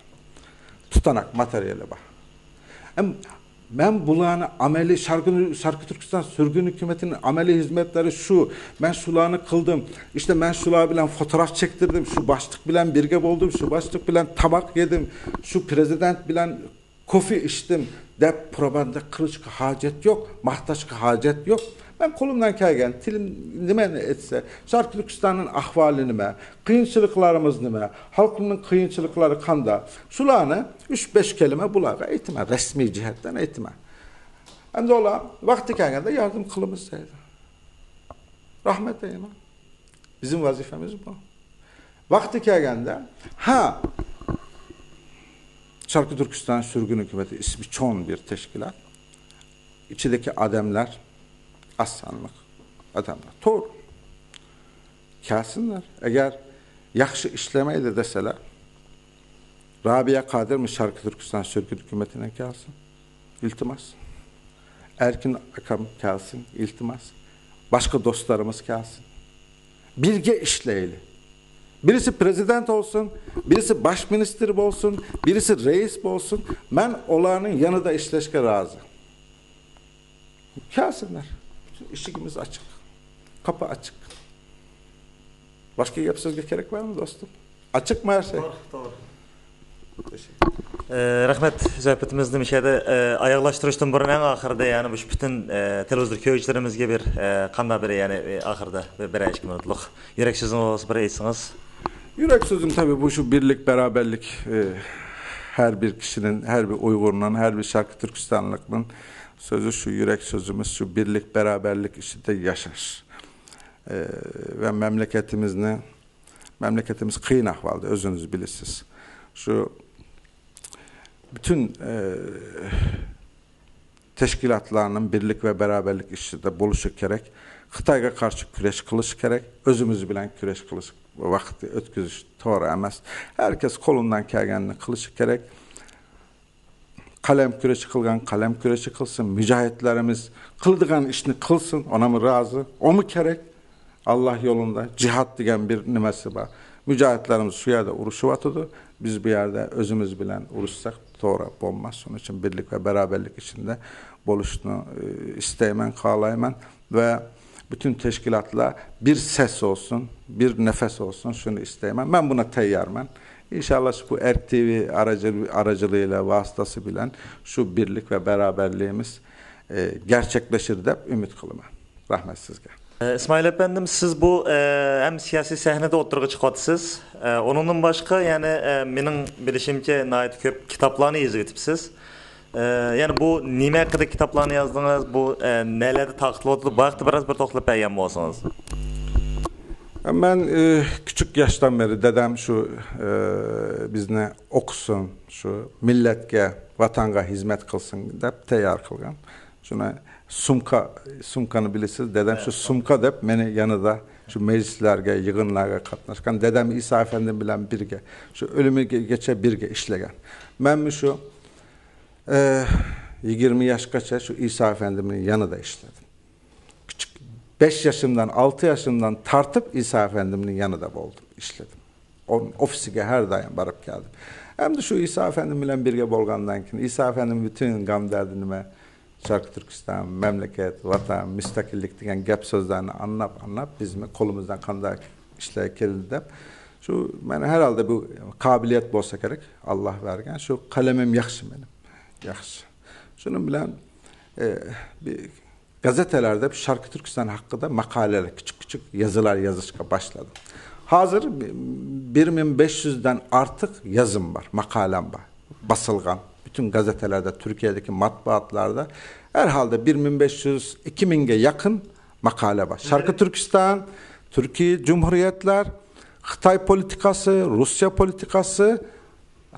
تۇتاناق ماتېرىيالى بار. ئەم، مەن بۇلارنى ئەمەلىي شەرقىي، شەرقىي تۈركىستان سۈرگۈن ھۆكۈمىتىنىڭ ئەمەلىي خىزمەتلىرى شۇ، مەن شۇلارنى قىلدىم، ئىشتە مەن شۇلار بىلەن فوتوگراف چەكتۈردۈم، شۇ باشلىق بىلەن بىرگە بولدۇم، شۇ باشلىق بىلەن تاماق يېدىم، شۇ پىرېزىدېنت بىلەن كوفې ئىچتىم دەپ پروپاگاندا قىلىشقا ھاجەت يوق، ماختاشقا ھاجەت يوق. مەن قولۇمدان كەلگەن، تىلىم نېمىنى ئېيتسا، شەرقىي تۈركىستاننىڭ ئەھۋالى نېمە، قىيىنچىلىقلىرىمىز نېمە، خەلقنىڭ قىيىنچىلىقلىرى قانداق، شۇلارنى ئۈچ-بەش كەلىمە بۇلارغا ئېيتىمەن، رەسمىي جەھەتتىن ئېيتىمەن. ئەمدى ئۇلار ۋاقتى كەلگەندە ياردەم قىلىمىز دەيدۇ. رەھمەت دەيمەن. بىزنىڭ ۋەزىپىمىز بۇ. ۋاقتى كەلگەندە، ھە، شەرقىي تۈركىستان سۈرگۈن ھۆكۈمىتى ئىسمى چوڭ بىر تەشكىلات. ئىچىدىكى ئادەملەر ئاز سانلىق ئادەملەر. توغرا. كەلسىنلەر. ئەگەر ياخشى ئىشلىمەيدۇ دېسىلەر، رابىيە قادىرمۇ شەرقىي تۈركىستان سۈرگۈن ھۆكۈمىتىنىڭ كەلسۇن. ئىلتىماس. ئەركىن ئاكام كەلسۇن. ئىلتىماس. باشقا دوستلىرىمىز كەلسۇن. بىرگە ئىشلەيلى. بىرسى پىرېزىدېنت بولسۇن، بىرسى باش مىنىستىر بولسۇن، بىرسى رەئىس بولسۇن. مەن ئۇلارنىڭ يېنىدا ئىشلەشكە رازى. كەلسىنلەر. پۈتۈن ئىشىكىمىز ئاچىق. قاپا ئاچىق. باشقا گەپ سۆزگە كېرەك بارمۇ، دوستۇم؟ ئاچىقمۇ ھەر شەي؟ توغرا، توغرا. ئە، رەھمەت، سۆھبىتىمىزنى مۇشۇ يەردە، ئە، ئاياغلاشتۇرۇشتىن بۇرۇن ئەڭ ئاخىرىدا، يەنى مۇشۇ پۈتۈن، ئە، تېلېۋىزور كۆرگۈچىلىرىمىزگە بىر، ئە، قانداق بىر، يەنى، ئە، ئاخىرىدا بىر، بىرەر ئىككى مىنۇتلۇق يۈرەك سۆزىڭىز بولسا بىر ئېيتسىڭىز. يۈرەك سۆزۈم تەبىئىي بۇ شۇ بىرلىك، بەرابەرلىك، ئە، ھەر بىر كىشىنىڭ، ھەر بىر ئۇيغۇرنىڭ، ھەر بىر شەرقىي تۈركىستانلىقنىڭ سۆزى شۇ، يۈرەك سۆزىمىز شۇ بىرلىك، بەرابەرلىك ئىچىدە ياشاش. ئە، ۋە مەملىكىتىمىزنى، مەملىكىتىمىز قىيىن ئەھۋالدا، ئۆزىڭىز بىلىسىز. شۇ پۈتۈن، ئە، تەشكىلاتلارنىڭ بىرلىك ۋە بەرابەرلىك ئىچىدە بولۇشى كېرەك. خىتايغا قارشى كۈرەش قىلىشى كېرەك. ئۆزىمىز بىلەن كۈرەش قىلىش ۋاقتى ئۆتكۈزۈش توغرا ئەمەس. ھەر كەس قولىدىن كەلگەننى قىلىشى كېرەك. قەلەم كۈرىشى قىلغان قەلەم كۈرىشى قىلسۇن، مۇجاھىدلىرىمىز قىلىدىغان ئىشنى قىلسۇن، ئانام رازى، ئۇمۇ كېرەك. ئاللا يولىدا جىھاد دېگەن بىر نېمىسى بار. مۇجاھىدلىرىمىز شۇ يەردە ئۇرۇشۇۋاتىدۇ. بىز بۇ يەردە ئۆزىمىز بىلەن ئۇرۇشساق توغرا بولماس. شۇنىڭ ئۈچۈن بىرلىك ۋە بەرابەرلىك ئىچىدە بولۇشنى، ئى، ئىستەيمەن، خالايمەن. ۋە پۈتۈن تەشكىلاتلار بىر سەس بولسۇن، بىر نەپەس بولسۇن، شۇنى ئىستەيمەن. مەن بۇنى تەييارمەن. ئىنشاللا شۇ بۇ ئەرك تىۋى ئارىچىل-، ئارىچىلىقى ۋاسىتىسى بىلەن شۇ بىرلىك ۋە بەرابەرلىكىمىز، ئى، گەرچەكلىشىر دەپ ئۈمىد قىلىمەن. رەھمەت سىزگە. ئىسمائىل ئەپەندىم، سىز بۇ، ئە، ھەم سىياسىي سەھنىدە ئوتتۇرىغا چىقىۋاتىسىز. ئە، ئۇنىڭدىن باشقا، يەنى، ئە، مېنىڭ بىلىشىمچە، ناھايىتى كۆپ كىتابلارنى يېزىۋېتىپسىز. ئە، يەنى بۇ نېمە ھەققىدە كىتابلارنى يازدىڭىز؟ بۇ، ئە، نەلەردە تارقىتىلىۋاتىدۇ؟ بۇ ھەققىدە بىراز بىر توختىلىپ بەرگەن بولسىڭىز. مەن، ئى، كىچىك ياشتىن بېرى دادام شۇ، ئى، بىزنى ئوقۇسۇن، شۇ مىللەتكە، ۋاتانغا خىزمەت قىلسۇن دەپ تەييار قىلغان. شۇنى سومكا، سومكانى بىلىسىز، دادام شۇ سومكا دەپ مېنى يېنىدا شۇ مەجلىسلەرگە، يىغىنلارغا قاتناشقان. دادام ئىسا ئەپەندىم بىلەن بىرگە، شۇ ئۆلۈمىگىچە بىرگە ئىشلىگەن. مەنمۇ شۇ، ئى، يىگىرمە ياشقىچە شۇ ئىسا ئەپەندىمنىڭ يېنىدا ئىشلىدىم. كىچىك، بەش ياشىمدىن، ئالتە ياشىمدىن تارتىپ ئىسا ئەپەندىمنىڭ يېنىدا بولدۇم، ئىشلىدىم. ئون-، ئوفىسىگە ھەر دائىم بارىپ كەلدىم. ئەمدى شۇ ئىسا ئەپەندىم بىلەن بىرگە بولغاندىن كېيىن، ئىسا ئەپەندىم پۈتۈن غەم دەردى نېمە، شەرقىي تۈركىستان، مەملىكەت، ۋاتان، مۇستەقىللىك دېگەن گەپ سۆزلەرنى ئاڭلاپ، ئاڭلاپ، بىزمۇ قولىمىزدىن قانداق ئىشلار كېلىدۇ دەپ، شۇ مەن ھەرھالدا بۇ قابىلىيەت بولسا كېرەك، ئاللا بەرگەن، شۇ قەلىمىم ياخشى مېنىڭ، ياخشى. شۇنىڭ بىلەن، ئى، بىر گازېتىلەردە شەرقىي تۈركىستان ھەققىدە ماقالىلەر، كىچىك-كىچىك يازىلار يېزىشقا باشلىدىم. ھازىر بىر مىڭ بەش يۈزدىن ئارتۇق يازىم بار، ماقالەم بار. باسىلغان. پۈتۈن گازېتىلەردە، تۈركىيەدىكى مەتبۇئاتلاردا ھەر ھالدا بىر مىڭ بەش يۈز، ئىككى مىڭگە يېقىن ماقالە بار. شەرقىي تۈركىستان، تۈركىي جۇمھۇرىيەتلەر، خىتاي پولىتىكاسى، روسىيە پولىتىكاسى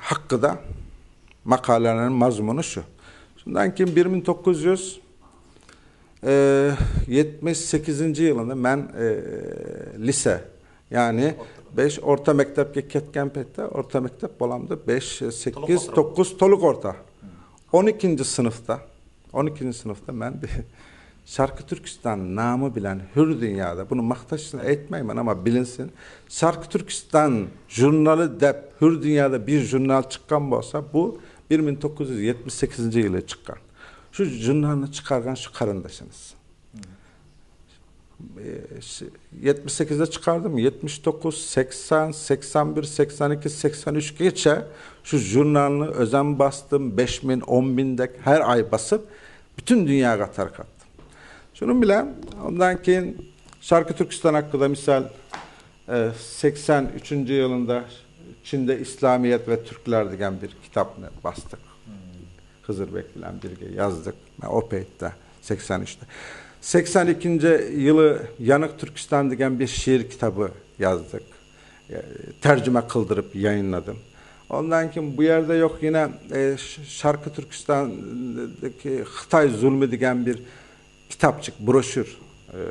ھەققىدە ماقالىلەرنىڭ مەزمۇنى شۇ. شۇندىن كېيىن بىر مىڭ توققۇز يۈز يەتمىش سەككىزىنچى يىلىنى مەن، ئى، لىسە، يەنى بەش ئورتا مەكتەپكە كەتكەن پەيتتە، ئورتا مەكتەپ بالامدا بەش، سەككىز، توققۇز تولۇق ئورتا. ئون ئىككىنچى سىنىپتا، ئون ئىككىنچى سىنىپتا مەن بىر شەرقىي تۈركىستان نامى بىلەن ھۆر دۇنيادا، بۇنى ماختاش ئۈچۈن ئېيتمايمەن، ئەمما بىلىنسۇن، شەرقىي تۈركىستان ژۇرنالى دەپ ھۆر دۇنيادا بىر ژۇرنال چىققان بولسا، بۇ بىر مىڭ توققۇز يۈز يەتمىش سەككىزىنچى يىلى چىققان. شۇ ژۇرنالنى چىقارغان شۇ قېرىندىشىمىز. ئى، ش-، يەتمىش سەككىزدە چىقاردىم. يەتمىش توققۇز، سەكسەن، سەكسەن بىر، سەكسەن ئىككى، سەكسەن ئۈچكىچە شۇ ژۇرنالنى ئۆزەم باستىم. بەش مىڭ، ئون مىڭدەك ھەر ئاي باسىپ، پۈتۈن دۇنياغا تارقاتتىم. شۇنىڭ بىلەن ئاندىن كېيىن شەرقىي تۈركىستان ھەققىدە مىسال، ئى، سەكسەن ئۈچىنچى يىلىمدا چىندا ئىسلامىيەت ۋە تۈركلەر دېگەن بىر كىتابنى باستۇق. خىزىربېك بىلەن بىرگە يازدۇق. مەن ئۇ پەيتتە، سەكسەن ئۈچتە. سەكسەن ئىككىنچى يىلى يانىق تۈركىستان دېگەن بىر شېئىر كىتابى يازدۇق. ئە، تەرجىمە قىلدۇرۇپ يايىنلىدىم. ئاندىن كېيىن بۇ يەردە يوق، يەنە، ئە، ش-، شەرقىي تۈركىستاندىكى خىتاي زۇلمى دېگەن بىر كىتابچىك، بروشيۇر، ئە،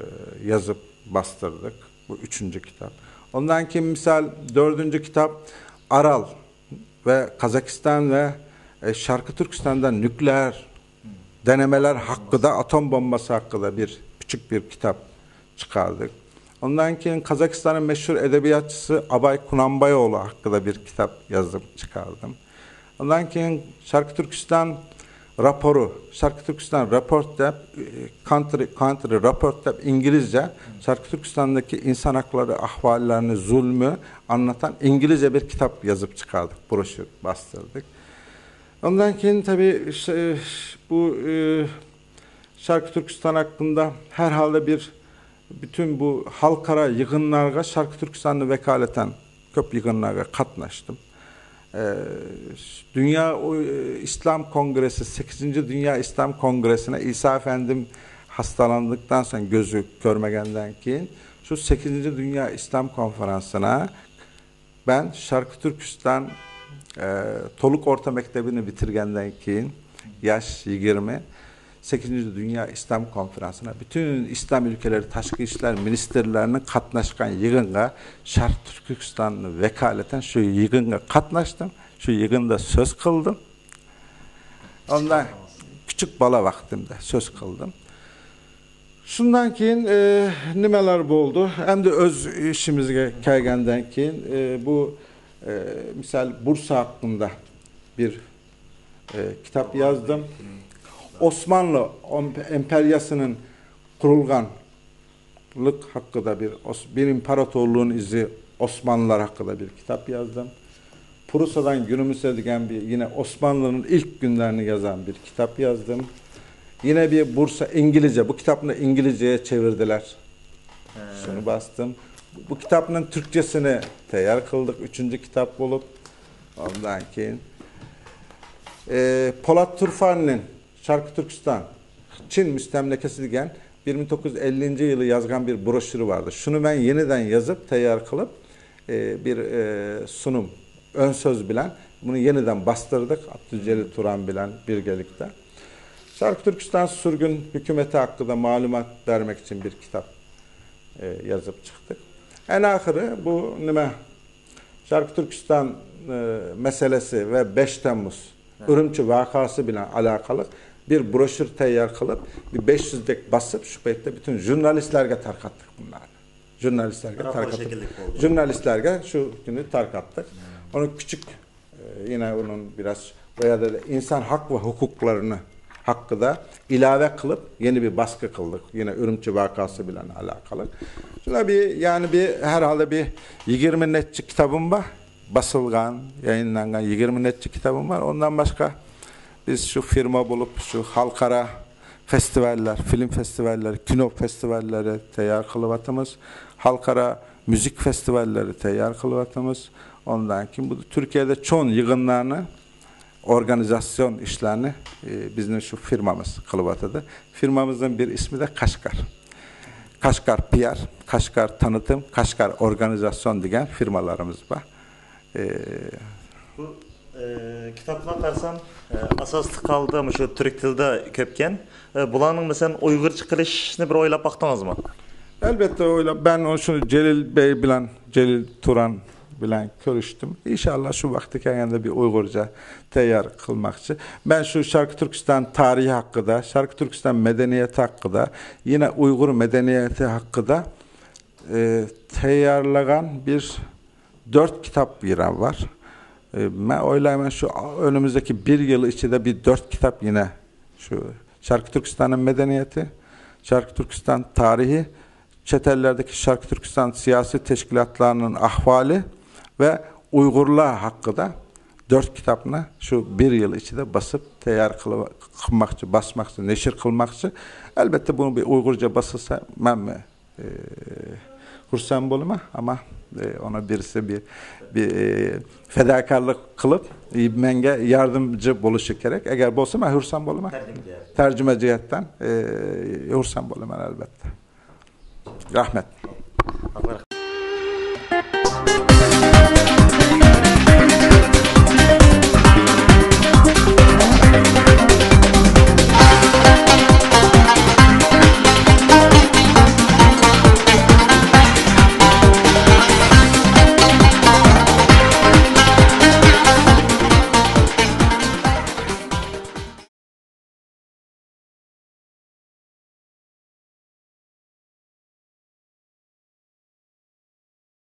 يازىپ باستۇردۇق. بۇ ئۈچىنچى كىتاب. ئاندىن كېيىن مىسال، تۆتىنچى كىتاب ئارال ۋە قازاقىستان ۋە، ئە، شەرقىي تۈركىستاندا نۇكلېئار دېنىمىلەر ھەققىدە، ئاتوم بومبىسى ھەققىدە بىر كىچىك بىر كىتاب چىقاردۇق. ئاندىن كېيىن قازاقىستاننىڭ مەشھۇر ئەدەبىياتچىسى ئاباي كۇنانبايوغلى ھەققىدە بىر كىتاب يازدىم، چىقاردىم. ئاندىن كېيىن شەرقىي تۈركىستان راپورى، شەرقىي تۈركىستان راپورت دەپ، ئى، كانترى، كانترى راپورت دەپ ئىنگلىزچە شەرقىي تۈركىستاندىكى ئىنسان ھەقلىرى ئەھۋاللارنى، زۇلمى ئاڭلاتقان ئىنگلىزچە بىر كىتاب يازىپ چىقاردۇق، بروشيۇر باستۇردۇق. ئاندىن كېيىن تەبىئىي ش-، بۇ، ئى، شەرقىي تۈركىستان ھەققىدە ھەر ھالدا بىر پۈتۈن بۇ خەلقئارا يىغىنلارغا شەرقىي تۈركىستاننى ۋاكالىتەن كۆپ يىغىنلارغا قاتناشتىم. ئە، دۇنيا ئۇ، ئىسلام كونگرېسسى، سەككىزىنچى دۇنيا ئىسلام كونگرېسسىنى ئىسا ئەپەندىم خاستىلاندىن سوڭ، كۆزى كۆرمىگەندىن كېيىن، شۇ سەككىزىنچى دۇنيا ئىسلام كونفېرانسىنى مەن شەرقىي تۈركىستان، ئە، تولۇق ئورتا مەكتىپىنى پۈتتۈرگەندىن كېيىن، ياش يىگىرمە، سەككىزىنچى دۇنيا ئىسلام كونفېرانسىنى، پۈتۈن ئىسلام ئۆلكىلىرى تاشقى ئىشلار مىنىستىرلىرىنىڭ قاتناشقان يىغىنىغا شەرقىي تۈركىستان ۋاكالىتەن شۇ يىغىنغا قاتناشتىم، شۇ يىغىندا سۆز قىلدىم. ئاندا كىچىك بالا ۋاقتىمدا سۆز قىلدىم. شۇندىن كېيىن، ئى، نېمىلەر بولدى؟ ئەمدى ئۆز ئىشىمىزگە كەلگەندىن كېيىن، ئى، بۇ، ئى، مىسال، بۇرسا ھەققىدە بىر، ئى، كىتاب يازدىم. ئوسمانلى ئىمپېرىيەسىنىڭ قۇرۇلغان لىق ھەققىدە بىر، بىر ئىمپېراتورلۇقنىڭ ئىزى، ئوسمانلىلار ھەققىدە بىر كىتاب يازدىم. پۇرسادىن گۈنىمىزگە دېگەن بىر، يەنە ئوسمانلىنىڭ ئىلك كۈنلىرىنى يازغان بىر كىتاب يازدىم. يەنە بىر بۇرسا ئىنگلىزچە، بۇ كىتابنى ئىنگلىزچىگە چېۋىردىلەر. شۇنى باستىم. بۇ كىتابنىڭ تۈركچىسىنى تەييار قىلدۇق، ئۈچىنچى كىتاب بولۇپ. ئاندىن كېيىن، ئى، پولات تۇرفاننىڭ شەرقىي تۈركىستان، چىن مۇستەملىكىسى دېگەن بىر مىڭ توققۇز يۈز ئەللىنچى يىلى يازغان بىر بروشيۇرى بار ئىدى. شۇنى مەن يېنىدىن يېزىپ، تەييار قىلىپ، ئى، بىر، ئى، سۇنۇم، ئۈن سۆز بىلەن بۇنى يېنىدىن باستۇردۇق، ئابدۇلجېلىل تۇران بىلەن بىرگىلىكتە. شەرقىي تۈركىستان سۈرگۈن ھۆكۈمىتى ھەققىدە مەلۇمات بەرمەك ئۈچۈن بىر كىتاب، ئى، يېزىپ چىقتۇق. ئەڭ ئاخىرى بۇ نېمە، شەرقىي تۈركىستان، ئى، مەسىلىسى ۋە بەش تەممۇز ئۈرۈمچى ۋەقەسى بىلەن ئالاقىلىق بىر بروشيۇر تەييار قىلىپ، بىر بەش يۈزدەك باسىپ، شۇ پەيتتە پۈتۈن ژۇرنالىستلارغا تارقاتتۇق بۇلارنى. ژۇرنالىستلارغا تارقىتىپ، ژۇرنالىستلارغا شۇ كۈنى تارقاتتۇق. ئۇنى كىچىك، ئى، يەنە ئۇنىڭ بىراز بۇ يەردە ئىنسان ھەق ۋە ھوقۇقلىرىنى ھەققىدە ئىلاۋە قىلىپ، يەنە بىر باسقى قىلدۇق. يەنە ئۈرۈمچى ۋەقەسى بىلەن ئالاقىلىق. شۇنداق بىر، يەنى بىر، ھەر ھالدا بىر يىگىرمە نەچچە كىتابىم بار. باسىلغان، يايىنلانغان يىگىرمە نەچچە كىتابىم بار. ئۇندىن باشقا، بىز شۇ فىرما بولۇپ، شۇ خەلقئارا فېستىۋاللار، فىلىم فېستىۋاللىرى، كىنو فېستىۋاللىرى تەييار قىلىۋاتىمىز. خەلقئارا مۇزىكا فېستىۋاللىرى تەييار قىلىۋاتىمىز. ئاندىن كېيىن بۇ تۈركىيەدە چوڭ يىغىنلارنى، ئورگانىزاتسىيون ئىشلارنى، ئى، بىزنىڭ شۇ فىرمىمىز قىلىۋاتىدۇ. فىرمىمىزنىڭ بىر ئىسمى دە قەشقەر. قەشقەر پىيار، قەشقەر تانىتىم، قەشقەر ئورگانىزاتسىيون دېگەن فىرمىلىرىمىز بار. ئى، بۇ، ئى، كىتابلار قارىسام، ئى، ئاساسلىق ھالدا مۇشۇ تۈرك تىلىدا كۆپكەن. ئى، بۇلارنىڭ، مەسىلەن، ئۇيغۇرچە قىلىشنى بىر ئويلاپ باقتىڭىزمۇ؟ ئەلۋەتتە ئويلاپ، مەن شۇ جېلىل بەگ بىلەن، جېلىل تۇران بىلەن كۆرۈشتۈم. ئىنشاللا شۇ ۋاقتى كەلگەندە بىر ئۇيغۇرچە تەييار قىلماقچى. مەن شۇ شەرقىي تۈركىستان تارىخى ھەققىدە، شەرقىي تۈركىستان مەدەنىيىتى ھەققىدە، يەنە ئۇيغۇر مەدەنىيىتى ھەققىدە ئى، تەييارلىغان بىر دۆرت كىتاب يەنە بار. ئى، مەن ئويلايمەن، شۇ ئۆنىمىزدىكى بىر يىل ئىچىدە بىر دۆرت كىتاب يەنە شۇ شەرقىي تۈركىستاننىڭ مەدەنىيىتى، شەرقىي تۈركىستان تارىخى، چەت ئەللەردىكى شەرقىي تۈركىستان سىياسىي تەشكىلاتلارنىڭ ئەھۋالى ۋە ئۇيغۇرلار ھەققىدە دۆرت كىتابنى شۇ بىر يىل ئىچىدە باسىپ تەييار قىلىپ، قىلماقچى، باسماقچى، نەشر قىلماقچى. ئەلبەتتە، بۇنى بىر ئۇيغۇرچە باسىلسا، مەنمۇ ئى، خۇرسەن بولىمەن، ئەمما، ئى، ئۇنى بىرسى بىر، بىر، ئى، فىداكارلىق قىلىپ، ئى، مەڭگە ياردىمچى بولۇشى كېرەك. ئەگەر بولسا، مەن خۇرسەن بولىمەن. تەرجىمە جەھەتتىن. تەرجىمە جەھەتتىن، ئى، خۇرسەن بولىمەن، ئەلبەتتە. رەھمەت.